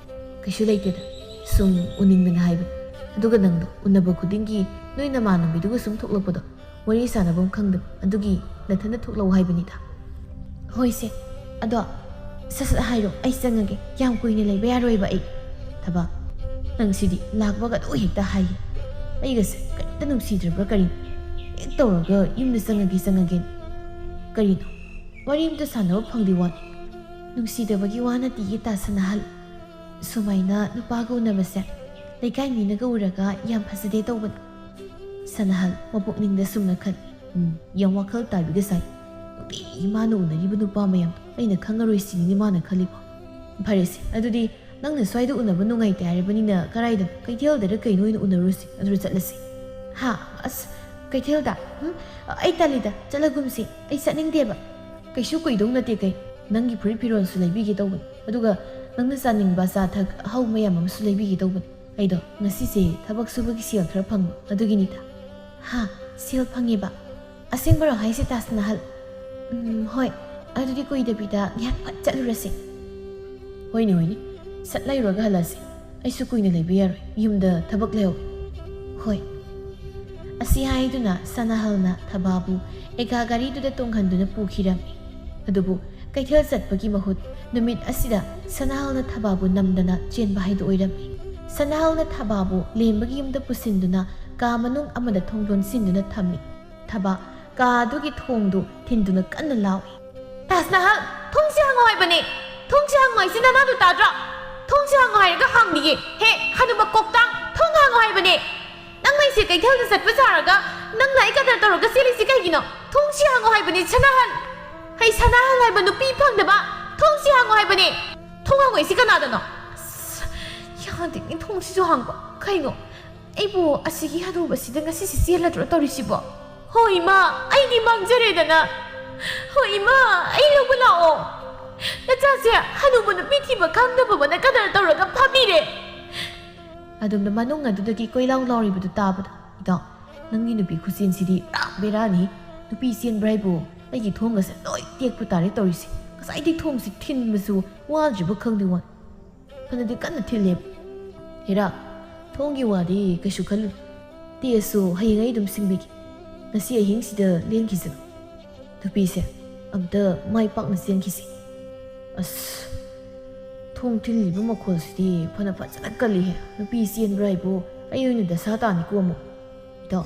"ꯀꯩꯁꯨ ꯂꯩꯇꯦꯗ, ꯁꯨꯝ ꯎꯅꯤꯡꯗꯅ ꯍꯥꯏꯕꯅꯤ꯫ ꯑꯗꯨꯒ ꯅꯪꯗꯣ ꯎꯅꯕ ꯈꯨꯗꯤꯡꯒꯤ ꯅꯣꯏ ꯅꯃꯥꯟꯅꯕꯤꯗꯨꯒ ꯁꯨꯝ ꯊꯣꯛꯂꯛꯄꯗꯣ ꯋꯥꯔꯤ ꯁꯥꯟꯅꯐꯝ ꯈꯪꯗꯕ, ꯑꯗꯨꯒꯤ ꯅꯊꯟꯗ ꯊꯣꯛꯂꯛꯑꯣ ꯍꯥꯏꯕꯅꯤꯗ"꯫ "ꯍꯣꯏꯁꯦ, ꯑꯗꯣ ꯁꯠ ꯁꯠ ꯍꯥꯏꯔꯣ, ꯑꯩ ꯆꯪꯉꯒꯦ, ꯌꯥꯝ ꯀꯨꯏꯅ ꯂꯩꯕ ꯌꯥꯔꯣꯏꯕ ꯑꯩ"꯫ "ꯊꯕꯥ, ꯅꯪ ꯁꯤꯗꯤ ꯂꯥꯛꯄꯒ ꯑꯗꯨ ꯍꯦꯛꯇ ꯍꯥꯏꯌꯦ꯫ ꯑꯩꯒꯁꯦ ꯀꯔꯤꯝꯇ ꯅꯨꯡꯁꯤꯗ꯭ꯔꯕ꯭ꯔꯥ ꯀꯔꯤꯅꯣ? ꯍꯦꯛ ꯇꯧꯔꯒ ꯌꯨꯝꯗ ꯆꯪꯉꯒꯦ ꯆꯪꯉꯒꯦ꯫ ꯀꯔꯤꯅꯣ? ꯋꯥꯔꯤ ꯑꯝꯇ ꯁꯥꯟꯅꯕ ꯐꯪꯗꯦ ꯋꯥꯅꯤ"꯫ "ꯅꯨꯡꯁꯤꯗꯕꯒꯤ ꯋꯥ ꯅꯠꯇꯤꯌꯦ ꯇꯥ ꯁꯅꯥꯍꯜ꯫ ꯁꯨꯃꯥꯏꯅ ꯅꯨꯄꯥꯒ ꯎꯅꯕꯁꯦ ꯂꯩꯀꯥꯏ ꯃꯤꯅꯒ ꯎꯔꯒ ꯌꯥꯝ ꯐꯖꯗꯦ ꯇꯧꯕꯅꯦ"꯫ ꯁꯅꯥꯍꯜ ꯃꯄꯨꯛꯅꯤꯡꯗ ꯁꯨꯝꯅ ꯈꯜꯂꯤ꯫ "ꯎꯝ, ꯌꯥꯝ ꯋꯥꯈꯜ ꯇꯥꯕꯤꯒ ꯁꯥꯏ꯫ ꯅꯨꯡꯇꯤꯒꯤ ꯃꯥꯅ ꯎꯅꯔꯤꯕ ꯅꯨꯄꯥ ꯃꯌꯥꯝꯗꯣ ꯑꯩꯅ ꯈꯪꯉꯔꯣꯏ ꯁꯤꯅꯤꯅꯦ ꯃꯥꯅ ꯈꯜꯂꯤꯕꯣ꯫ ꯐꯔꯦꯁꯦ, ꯑꯗꯨꯗꯤ ꯅꯪꯅ ꯁ꯭ꯋꯥꯏꯗ ꯎꯅꯕ ꯅꯨꯡꯉꯥꯏꯇꯦ ꯍꯥꯏꯔꯕꯅꯤꯅ ꯀꯔꯥꯏꯗ, ꯀꯩꯊꯦꯜꯗꯔ ꯀꯩꯅꯣ ꯑꯣꯏꯅ ꯎꯅꯔꯨꯁꯤ, ꯑꯗꯨꯗ ꯆꯠꯂꯁꯤ"꯫ "ꯍꯥ? ꯑꯁ, ꯀꯩꯊꯦꯜꯗ? ꯎꯝ, ꯑꯩ ꯇꯜꯂꯤꯗ, ꯆꯠꯂꯒꯨꯝꯁꯤ, ꯑꯩ ꯆꯠꯅꯤꯡꯗꯦꯕ"꯫ "ꯀꯩꯁꯨ ꯀꯨꯏꯗꯧ ꯅꯠꯇꯦ ꯀꯩ, ꯅꯪꯒꯤ ꯐꯨꯔꯤꯠ ꯐꯤꯔꯣꯜꯁꯨ ꯂꯩꯕꯤꯒꯦ ꯇꯧꯕꯅꯤ, ꯑꯗꯨꯒ ꯅꯪꯅ ꯆꯥꯅꯤꯡꯕ ꯑꯆꯥ ꯑꯊꯛ ꯑꯍꯥꯎ ꯃꯌꯥꯝ ꯑꯃꯁꯨ ꯂꯩꯕꯤꯒꯦ ꯇꯧꯕꯅꯤ꯫ ꯑꯩꯗꯣ ꯉꯁꯤꯁꯦ ꯊꯕꯛ ꯁꯨꯕꯒꯤ ꯁꯦꯜ ꯈꯔ ꯐꯪꯕ ꯑꯗꯨꯒꯤꯅꯤꯗ"꯫ "ꯍꯥ? ꯁꯦꯜ ꯐꯪꯉꯦꯕ? ꯑꯁꯦꯡꯕꯔꯣ ꯍꯥꯏꯁꯦ ꯇꯥꯖ ꯃꯍꯜ? ꯎꯝ, ꯍꯣꯏ, ꯑꯗꯨꯗꯤ ꯀꯨꯏꯗꯕꯤꯗ ꯉꯥꯏꯍꯥꯛ ꯐꯠ ꯆꯠꯂꯨꯔꯁꯦ"꯫ "ꯍꯣꯏꯅꯦ, ꯍꯣꯏꯅꯦ, ꯁꯠ ꯂꯩꯔꯨꯔꯒ ꯍꯜꯂꯁꯤ꯫ ꯑꯩꯁꯨ ꯀꯨꯏꯅ ꯂꯩꯕ ꯌꯥꯔꯣꯏ, ꯌꯨꯝꯗ ꯊꯕꯛ ꯂꯩꯍꯧꯋꯤ"꯫ "ꯍꯣꯏ"꯫ ꯑꯁꯤ ꯍꯥꯏꯗꯨꯅ ꯁꯅꯥꯍꯜꯅ ꯊꯕꯥꯕꯨ ꯑꯦꯒꯥ ꯒꯥꯔꯤꯗꯨꯗ ꯇꯣꯡꯍꯟꯗꯨꯅ ꯄꯨꯈꯤꯔꯝꯃꯤ꯫ ꯑꯗꯨꯕꯨ ꯀꯩꯊꯦꯜ ꯆꯠꯄꯒꯤ ꯃꯍꯨꯠ ꯅꯨꯃꯤꯠ ꯑꯁꯤꯗ ꯁꯅꯥꯍꯜꯅ ꯊꯕꯥꯕꯨ ꯅꯝꯗꯅ ꯆꯦꯟꯕ ꯍꯥꯏꯗꯨ ꯑꯣꯏꯔꯝꯃꯤ꯫ ꯁꯅꯥꯍꯜꯅ ꯊꯕꯥꯕꯨ ꯂꯦꯝꯕꯒꯤ ꯌꯨꯝꯗ ꯄꯨꯁꯤꯟꯗꯨꯅ ꯀꯥ ꯃꯅꯨꯡ ꯑꯃꯗ ꯊꯣꯡ ꯂꯣꯟꯁꯤꯟꯗꯨꯅ ꯊꯝꯃꯤ꯫ ꯊꯕꯥ ꯀꯥ ꯑꯗꯨꯒꯤ ꯊꯣꯡꯗꯨ ꯊꯤꯟꯗꯨꯅ ꯀꯟꯅ ꯂꯥꯎꯏ꯫ "ꯇꯥꯖ ꯃꯍꯜ, ꯊꯣꯡꯁꯤ ꯍꯥꯡꯉꯣ ꯍꯥꯏꯕꯅꯤ! ꯊꯣꯡꯁꯤ ꯍꯥꯡꯉꯣ ꯍꯥꯏꯁꯤ ꯅꯅꯥꯗꯨ ꯇꯥꯗ꯭ꯔꯣ?" ꯊꯣꯡꯁꯤ ꯍꯥꯡꯉꯣ ꯍꯥꯏꯔꯒ ꯍꯥꯡꯗꯤꯌꯦ꯫ ꯍꯦ, ꯍꯅꯨꯕ ꯀꯣꯛꯇꯥꯡ, ꯊꯣꯡ ꯍꯥꯡꯉꯣ ꯍꯥꯏꯕꯅꯦ꯫ ꯅꯪ ꯑꯩꯁꯦ ꯀꯩꯊꯦꯜꯗ ꯆꯠꯄ ꯁꯥꯔꯒ ꯅꯪꯅ ꯑꯩ ꯀꯗꯔ ꯇꯧꯔꯒ ꯆꯦꯜꯂꯤꯁꯤ ꯀꯩꯒꯤꯅꯣ? ꯊꯣꯡꯁꯤ ꯍꯥꯡꯉꯣ ꯍꯥꯏꯕꯅꯦ, ꯁꯅꯥꯍꯜ꯫ ꯍꯩ, ꯁꯅꯥꯍꯜ ꯍꯥꯏꯕ ꯅꯨꯄꯤ ꯐꯪꯗꯕ꯫ ꯊꯣꯡꯁꯤ ꯍꯥꯡꯉꯣ ꯍꯥꯏꯕꯅꯦ꯫ ꯊꯣꯡ ꯍꯥꯡꯉꯣꯏꯁꯤ ꯀꯅꯥꯗꯅꯣ? ꯑꯁ, ꯌꯥꯗꯦꯅꯦ, ꯊꯣꯡꯁꯤꯁꯨ ꯍꯥꯡꯕ꯫ ꯀꯩꯅꯣ? ꯑꯩꯕꯨ ꯑꯁꯤꯒꯤ ꯍꯅꯨꯕꯁꯤꯗ ꯉꯁꯤꯁꯤ ꯆꯦꯜꯂꯗ꯭ꯔꯣ ꯇꯧꯔꯤꯁꯤꯕꯣ? ꯍꯣ ꯏꯃꯥ, ꯑꯩꯗꯤ ꯃꯥꯡꯖꯔꯦꯗꯅ꯫ ꯍꯣ ꯏꯃꯥ, ꯑꯩ ꯂꯧꯕ ꯂꯥꯛꯑꯣ꯫ ꯅꯆꯥꯁꯦ ꯍꯅꯨꯕ ꯅꯨꯄꯤ ꯊꯤꯕ ꯈꯪꯗꯕ ꯑꯃꯅ ꯀꯗꯔ ꯇꯧꯔꯒ ꯐꯝꯃꯤꯔꯦ꯫ ꯑꯗꯨꯝꯅ ꯃꯅꯨꯡ ꯑꯗꯨꯗꯒꯤ ꯀꯣꯏꯂꯥꯎ ꯂꯥꯎꯔꯤꯕꯗꯨ ꯇꯥꯕꯗ, "ꯏꯇꯥꯎ, ꯅꯪꯒꯤ ꯅꯨꯄꯤ ꯈꯨꯆꯦꯟꯁꯤꯗꯤ ꯄꯨꯔꯥ ꯕꯦꯔꯥꯅꯤ꯫ ꯅꯨꯄꯤ ꯆꯦꯟꯕ꯭ꯔꯥ ꯍꯥꯏꯕꯨ ꯑꯩꯒꯤ ꯊꯣꯡꯒꯁꯦ ꯂꯣꯏ ꯇꯦꯛꯄ ꯇꯥꯔꯦ ꯇꯧꯔꯤꯁꯦ꯫ ꯉꯁꯥꯏꯗꯤ ꯊꯣꯡꯁꯤ ꯊꯤꯟꯕꯁꯨ ꯋꯥꯗ꯭ꯔꯤꯕ ꯈꯪꯗꯦ ꯋꯥ꯫ ꯐꯅꯗꯤ ꯀꯟꯅ ꯊꯤꯜꯂꯦꯕ꯫ ꯍꯦꯔꯥ, ꯊꯣꯡꯒꯤ ꯋꯥꯗꯤ ꯀꯩꯁꯨ ꯈꯜꯂꯨ꯫ ꯇꯦꯁꯁꯨ ꯍꯌꯦꯡ ꯑꯩ ꯑꯗꯨꯝ ꯁꯤꯡꯕꯤꯒꯦ꯫ ꯉꯁꯤ ꯑꯍꯤꯡꯁꯤꯗ ꯂꯦꯟꯈꯤꯁꯅꯨ꯫ ꯅꯨꯄꯤꯁꯦ ꯑꯝꯇ ꯃꯥꯏ ꯄꯥꯛꯅ ꯆꯦꯟꯈꯤꯁꯤ꯫ ꯑꯁ, ꯊꯣꯡ ꯊꯤꯜꯂꯤꯕ ꯃꯈꯣꯜꯁꯤꯗꯤ ꯐꯅ ꯐꯖꯅ ꯀꯜꯂꯤꯍꯦ꯫ ꯅꯨꯄꯤ ꯆꯦꯟꯕ꯭ꯔꯥ ꯍꯥꯏꯕꯨ ꯑꯩ ꯑꯣꯏꯅ ꯗꯁꯥ ꯇꯥꯅꯤꯀꯣ ꯑꯃꯨꯛ꯫ ꯏꯇꯥꯎ,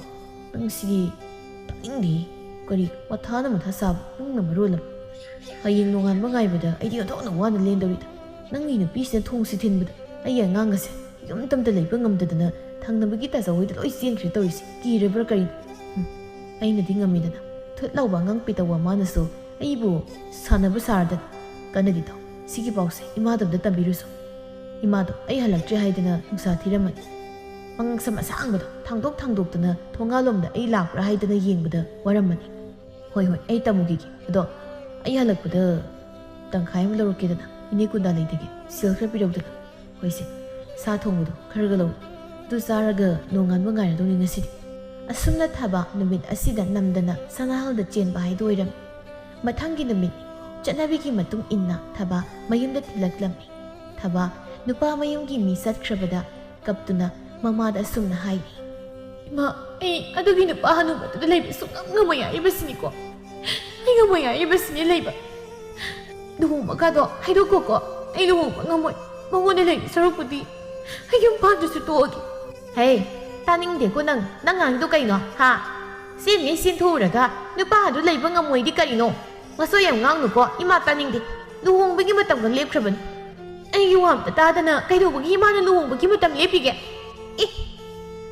ꯅꯪ ꯁꯤꯗꯤ ꯇꯥꯅꯤꯡꯗꯦ꯫ ꯀꯔꯤ ꯋꯥꯊꯥꯅ ꯃꯊꯥ ꯁꯥꯕ ꯅꯪꯅ ꯃꯔꯣꯜ ꯑꯃ꯫ ꯍꯌꯦꯡ ꯅꯣꯡꯉꯥꯟꯕ ꯉꯥꯏꯕꯗ ꯑꯩꯗꯤ ꯑꯣꯟꯊꯣꯛꯅ ꯋꯥꯅ ꯂꯦꯟꯗꯧꯔꯤꯗ꯫ ꯅꯪꯒꯤ ꯅꯨꯄꯤꯁꯤꯅ ꯊꯣꯡꯁꯤ ꯊꯤꯟꯕꯗ ꯑꯩꯒꯤ ꯑꯉꯥꯡ ꯑꯁꯦ ꯌꯨꯝꯗ ꯑꯝꯇ ꯂꯩꯕ ꯉꯝꯗꯗꯅ ꯊꯪꯅꯕꯒꯤ ꯇꯥꯆꯧ ꯍꯣꯏꯗ ꯂꯣꯏ ꯆꯦꯟꯈ꯭ꯔꯦ ꯇꯧꯔꯤꯁꯦ꯫ ꯀꯤꯔꯕ꯭ꯔꯥ ꯀꯔꯤꯅꯣ? ꯎꯝ, ꯑꯩꯅꯗꯤ ꯉꯝꯃꯤꯗꯅ꯫ ꯊꯨꯠ ꯂꯥꯎꯕ ꯑꯉꯥꯡ ꯄꯤꯇꯧꯕ ꯃꯥꯅꯁꯨ ꯑꯩꯕꯨ ꯁꯥꯟꯅꯕ ꯁꯥꯔꯗꯅ꯫ ꯀꯟꯅꯗꯤ ꯇꯧ꯫ ꯁꯤꯒꯤ ꯄꯥꯎꯁꯦ ꯏꯃꯥꯗ ꯑꯝꯇ ꯇꯝꯕꯤꯔꯨꯁꯣ꯫ ꯏꯃꯥꯗꯣ ꯑꯩ ꯍꯜꯂꯛꯇ꯭ꯔꯦ ꯍꯥꯏꯗꯅ ꯅꯨꯡꯁꯥ ꯊꯤꯔꯝꯃꯅꯤ꯫ ꯃꯉꯛꯁꯝ ꯑꯁꯥꯡꯕꯗꯣ ꯊꯥꯡꯗꯣꯛ ꯊꯥꯡꯗꯣꯛꯇꯅ ꯊꯣꯡꯒꯥꯜꯂꯣꯝꯗ ꯑꯩ ꯂꯥꯛꯄ꯭ꯔꯥ ꯍꯥꯏꯗꯅ ꯌꯦꯡꯕꯗ ꯋꯥꯔꯝꯃꯅꯤ꯫ ꯍꯣꯏ, ꯍꯣꯏ, ꯑꯩ ꯇꯝꯃꯨꯈꯤꯒꯦ꯫ ꯑꯗꯣ ꯑꯩ ꯍꯜꯂꯛꯄꯗ ꯇꯪꯈꯥꯏ ꯑꯃ ꯂꯧꯔꯛꯀꯦꯗꯅ, ꯏꯅꯦ ꯀꯨꯟꯗꯥ ꯂꯩꯗꯒꯤ ꯁꯦꯜ ꯈꯔ ꯄꯤꯔꯧꯗꯅ꯫ ꯍꯣꯏꯁꯦ, ꯁꯥ ꯊꯣꯡꯕꯗꯣ ꯈꯔꯒ ꯂꯧꯔꯣ꯫ ꯑꯗꯨ ꯆꯥꯔꯒ ꯅꯣꯡꯉꯥꯟꯕ ꯉꯥꯏꯔꯗꯧꯅꯤ ꯉꯁꯤꯗꯤ꯫ ꯑꯁꯨꯝꯅ ꯊꯕꯥ ꯅꯨꯃꯤꯠ ꯑꯁꯤꯗ ꯅꯝꯗꯅ ꯁꯅꯥꯍꯜꯗ ꯆꯦꯟꯕ ꯍꯥꯏꯗꯨ ꯑꯣꯏꯔꯝꯃꯤ꯫ ꯃꯊꯪꯒꯤ ꯅꯨꯃꯤꯠ ꯆꯠꯅꯕꯤꯒꯤ ꯃꯇꯨꯡ ꯏꯟꯅ ꯊꯕꯥ ꯃꯌꯨꯝꯗ ꯊꯤꯜꯂꯛꯂꯝꯃꯤ꯫ ꯊꯕꯥ ꯅꯨꯄꯥ ꯃꯌꯨꯝꯒꯤ ꯃꯤ ꯆꯠꯈ꯭ꯔꯕꯗ ꯀꯞꯇꯨꯅ ꯃꯃꯥꯗ ꯑꯁꯨꯝꯅ ꯍꯥꯏꯔꯤ꯫ "ꯏꯃꯥ, ꯑꯩ ꯑꯗꯨꯒꯤ ꯅꯨꯄꯥ ꯍꯅꯨꯕꯗꯨꯗ ꯂꯩꯕ ꯁꯨꯡꯉꯝ ꯉꯝꯃꯣꯏ ꯍꯥꯏꯔꯤꯕꯁꯤꯅꯤꯀꯣ꯫ ꯑꯩ ꯉꯝꯃꯣꯏ ꯍꯥꯏꯔꯤꯕꯁꯤꯅꯤ ꯂꯩꯕ꯫ ꯂꯨꯍꯣꯡꯕꯒꯗꯣ ꯍꯥꯏꯗꯣꯛꯈꯣꯀꯣ꯫ ꯑꯩ ꯂꯨꯍꯣꯡꯕ ꯉꯝꯃꯣꯏ꯫ ꯃꯉꯣꯟꯗ ꯂꯩꯕ ꯁꯔꯨꯛꯄꯨꯗꯤ ꯑꯩ ꯌꯨꯝ ꯄꯥꯟꯗ꯭ꯔꯁꯨ ꯇꯣꯛꯑꯒꯦ꯫" "ꯍꯦ, ꯇꯥꯅꯤꯡꯗꯦꯀꯣ ꯅꯪ꯫ ꯅꯪ ꯉꯥꯡꯉꯤꯗꯣ ꯀꯩꯅꯣ, ꯍꯥ? ꯆꯦꯟꯉꯩ ꯆꯦꯟꯊꯣꯛꯎꯔꯒ ꯅꯨꯄꯥ ꯑꯗꯨ ꯂꯩꯕ ꯉꯝꯃꯣꯏꯗꯤ ꯀꯔꯤꯅꯣ? ꯃꯁꯣꯏ ꯌꯥꯝ ꯉꯥꯡꯅꯨꯀꯣ, ꯏꯃꯥ ꯇꯥꯅꯤꯡꯗꯦ꯫ ꯂꯨꯍꯣꯡꯕꯒꯤ ꯃꯇꯝꯒ ꯂꯦꯞꯈ꯭ꯔꯕꯅꯤ꯫" ꯑꯩꯒꯤ ꯋꯥ ꯑꯝꯇ ꯇꯥꯗꯅ ꯀꯩꯗꯧꯕꯒꯤ ꯏꯃꯥꯅ ꯂꯨꯍꯣꯡꯕꯒꯤ ꯃꯇꯝ ꯂꯦꯞꯄꯤꯒꯦ? ꯑꯦ,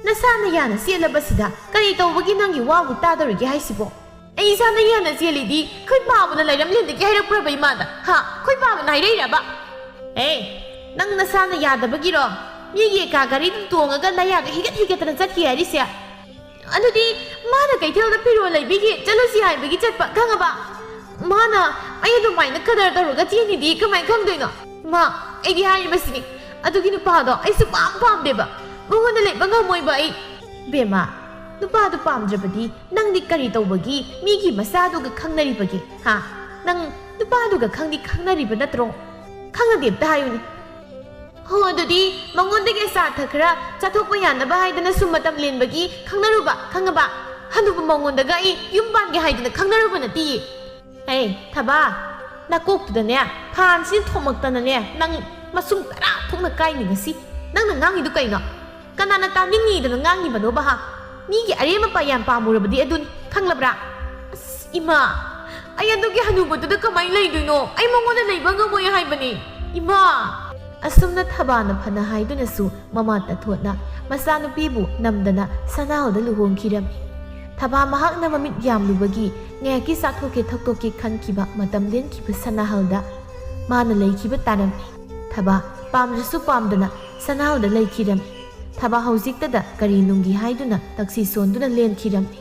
ꯅꯁꯥꯅ ꯌꯥꯅ ꯆꯦꯜꯂꯕꯁꯤꯗ ꯀꯔꯤ ꯇꯧꯕꯒꯤ ꯅꯪꯒꯤ ꯋꯥꯕꯨ ꯇꯥꯗꯧꯔꯤꯒꯦ ꯍꯥꯏꯁꯤꯕꯣ? ꯑꯩ ꯏꯁꯥꯅ ꯌꯥꯅ ꯆꯦꯜꯂꯤꯗꯤ ꯈꯣꯏ ꯄꯥꯕꯅ ꯂꯩꯔꯝꯂꯦꯟꯗꯒꯤ ꯍꯥꯏꯔꯛꯄ꯭ꯔꯕ ꯏꯃꯥꯗ? ꯍꯥ? ꯈꯣꯏ ꯄꯥꯕꯅ ꯍꯥꯏꯔꯛꯏꯔꯕ? ꯑꯦ, ꯅꯪ ꯅꯁꯥꯅ ꯌꯥꯗꯕꯒꯤꯔꯣ? ꯃꯤꯒꯤ ꯀꯥ ꯒꯥꯔꯤꯗꯨ ꯇꯣꯡꯉꯒ ꯅꯌꯥꯒ ꯍꯤꯒꯠ ꯍꯤꯒꯠꯇꯅ ꯆꯠꯈꯤ ꯍꯥꯏꯔꯤꯁꯦ? ꯑꯗꯨꯗꯤ ꯃꯥꯅ ꯀꯩꯊꯦꯜꯗ ꯐꯤꯔꯣꯜ ꯂꯩꯕꯤꯒꯦ ꯆꯠꯂꯨꯁꯤ ꯍꯥꯏꯕꯒꯤ ꯆꯠꯄ, ꯈꯪꯉꯕ? ꯃꯥꯅ ꯑꯩ ꯑꯗꯨꯃꯥꯏꯅ ꯀꯗꯔ ꯇꯧꯔꯒ ꯆꯦꯟꯅꯤꯗꯤ ꯀꯃꯥꯏꯅ ꯈꯪꯗꯣꯏꯅꯣ? ꯏꯃꯥ, ꯑꯩꯗꯤ ꯍꯥꯏꯔꯤꯕꯁꯤꯅꯤ, ꯑꯗꯨꯒꯤ ꯅꯨꯄꯥꯗꯣ ꯑꯩ ꯁꯨꯄꯥꯝ ꯄꯥꯝꯗꯦꯕ꯫ ꯃꯉꯣꯟꯗ ꯂꯩꯕ ꯉꯝꯃꯣꯏꯕ ꯑꯩ꯫ ꯕꯦꯝꯃ, ꯅꯨꯄꯥꯗꯨ ꯄꯥꯝꯗ꯭ꯔꯕꯗꯤ ꯅꯪꯗꯤ ꯀꯔꯤ ꯇꯧꯕꯒꯤ ꯃꯤꯒꯤ ꯃꯆꯥꯗꯨꯒ ꯈꯪꯅꯔꯤꯕꯒꯦ? ꯍꯥ? ꯅꯪ ꯅꯨꯄꯥꯗꯨꯒ ꯈꯪꯗꯤ ꯈꯪꯅꯔꯤꯕ ꯅꯠꯇ꯭ꯔꯣ? ꯈꯪꯉꯗꯤ ꯑꯝꯇ ꯍꯥꯏꯌꯨꯅꯦ꯫ ꯍꯣ, ꯑꯗꯨꯗꯤ ꯃꯉꯣꯟꯗꯒꯤ ꯑꯆꯥ ꯑꯊꯛ ꯈꯔ ꯆꯥꯊꯣꯛꯄ ꯌꯥꯅꯕ ꯍꯥꯏꯗꯅ ꯁꯨꯝ ꯃꯇꯝ ꯂꯦꯟꯕꯒꯤ ꯈꯪꯅꯔꯨꯕ, ꯈꯪꯉꯕ? ꯍꯅꯨꯕ ꯃꯉꯣꯟꯗꯒ ꯑꯩ ꯌꯨꯝ ꯄꯥꯟꯒꯦ ꯍꯥꯏꯗꯅ ꯈꯪꯅꯔꯨꯕ ꯅꯠꯇꯤꯌꯦ꯫ ꯍꯦ, ꯊꯕꯥ, ꯅꯀꯣꯛꯇꯨꯗꯅꯦ ꯐꯥꯟꯁꯤꯅ ꯊꯣꯝꯃꯛꯇꯅꯅꯦ ꯅꯪ ꯃꯁꯨꯝ ꯇꯔꯥ ꯊꯣꯛꯅ ꯀꯥꯏꯅꯤ ꯉꯁꯤ꯫ ꯅꯪꯅ ꯉꯥꯡꯉꯤꯗꯨ ꯀꯩꯅꯣ? ꯀꯅꯥꯅ ꯇꯥꯅꯤꯡꯉꯤꯗꯅ ꯉꯥꯡꯉꯤꯕꯅꯣꯕ, ꯍꯥ? ꯃꯤꯒꯤ ꯑꯔꯦꯝ ꯑꯄꯥ ꯌꯥꯝ ꯄꯥꯝꯃꯨꯔꯕꯗꯤ ꯑꯗꯨꯅꯤ, ꯈꯪꯂꯕ꯭ꯔꯥ? ꯑꯁ, ꯏꯃꯥ, ꯑꯩ ꯑꯗꯨꯒꯤ ꯍꯅꯨꯕꯗꯨꯗ ꯀꯃꯥꯏꯅ ꯂꯩꯗꯣꯏꯅꯣ? ꯑꯩ ꯃꯉꯣꯟꯗ ꯂꯩꯕ ꯉꯝꯃꯣꯏ ꯍꯥꯏꯕꯅꯤ, ꯏꯃꯥ꯫ ꯑꯁꯨꯝꯅ ꯊꯕꯥꯅ ꯐꯅ ꯍꯥꯏꯗꯨꯅꯁꯨ ꯃꯃꯥ ꯇꯊꯣꯠꯅ ꯃꯆꯥꯅꯨꯄꯤꯕꯨ ꯅꯝꯗꯅ ꯁꯅꯥꯍꯜꯗ ꯂꯨꯍꯣꯡꯈꯤꯔꯝꯃꯤ꯫ ꯊꯕꯥ ꯃꯍꯥꯛꯅ ꯃꯃꯤꯠ ꯌꯥꯝꯂꯨꯕꯒꯤ ꯉꯥꯏꯍꯥꯛꯀꯤ ꯆꯥꯊꯣꯛꯀꯦ ꯊꯛꯇꯣꯛꯀꯦ ꯈꯟꯈꯤꯕ ꯃꯇꯝ ꯂꯦꯟꯈꯤꯕ ꯁꯅꯥꯍꯜꯗ ꯃꯥꯅ ꯂꯩꯈꯤꯕ ꯇꯥꯔꯝꯃꯤ꯫ ꯊꯕꯥ ꯄꯥꯝꯗ꯭ꯔꯁꯨ ꯄꯥꯝꯗꯅ ꯁꯅꯥꯍꯜꯗ ꯂꯩꯈꯤꯔꯝꯃꯤ꯫ ꯊꯕꯥ ꯍꯧꯖꯤꯛꯇꯗ ꯀꯔꯤ ꯅꯨꯡꯒꯤ ꯍꯥꯏꯗꯨꯅ ꯇꯛꯁꯤ ꯁꯣꯟꯗꯨꯅ ꯂꯦꯟꯈꯤꯔꯝꯃꯤ꯫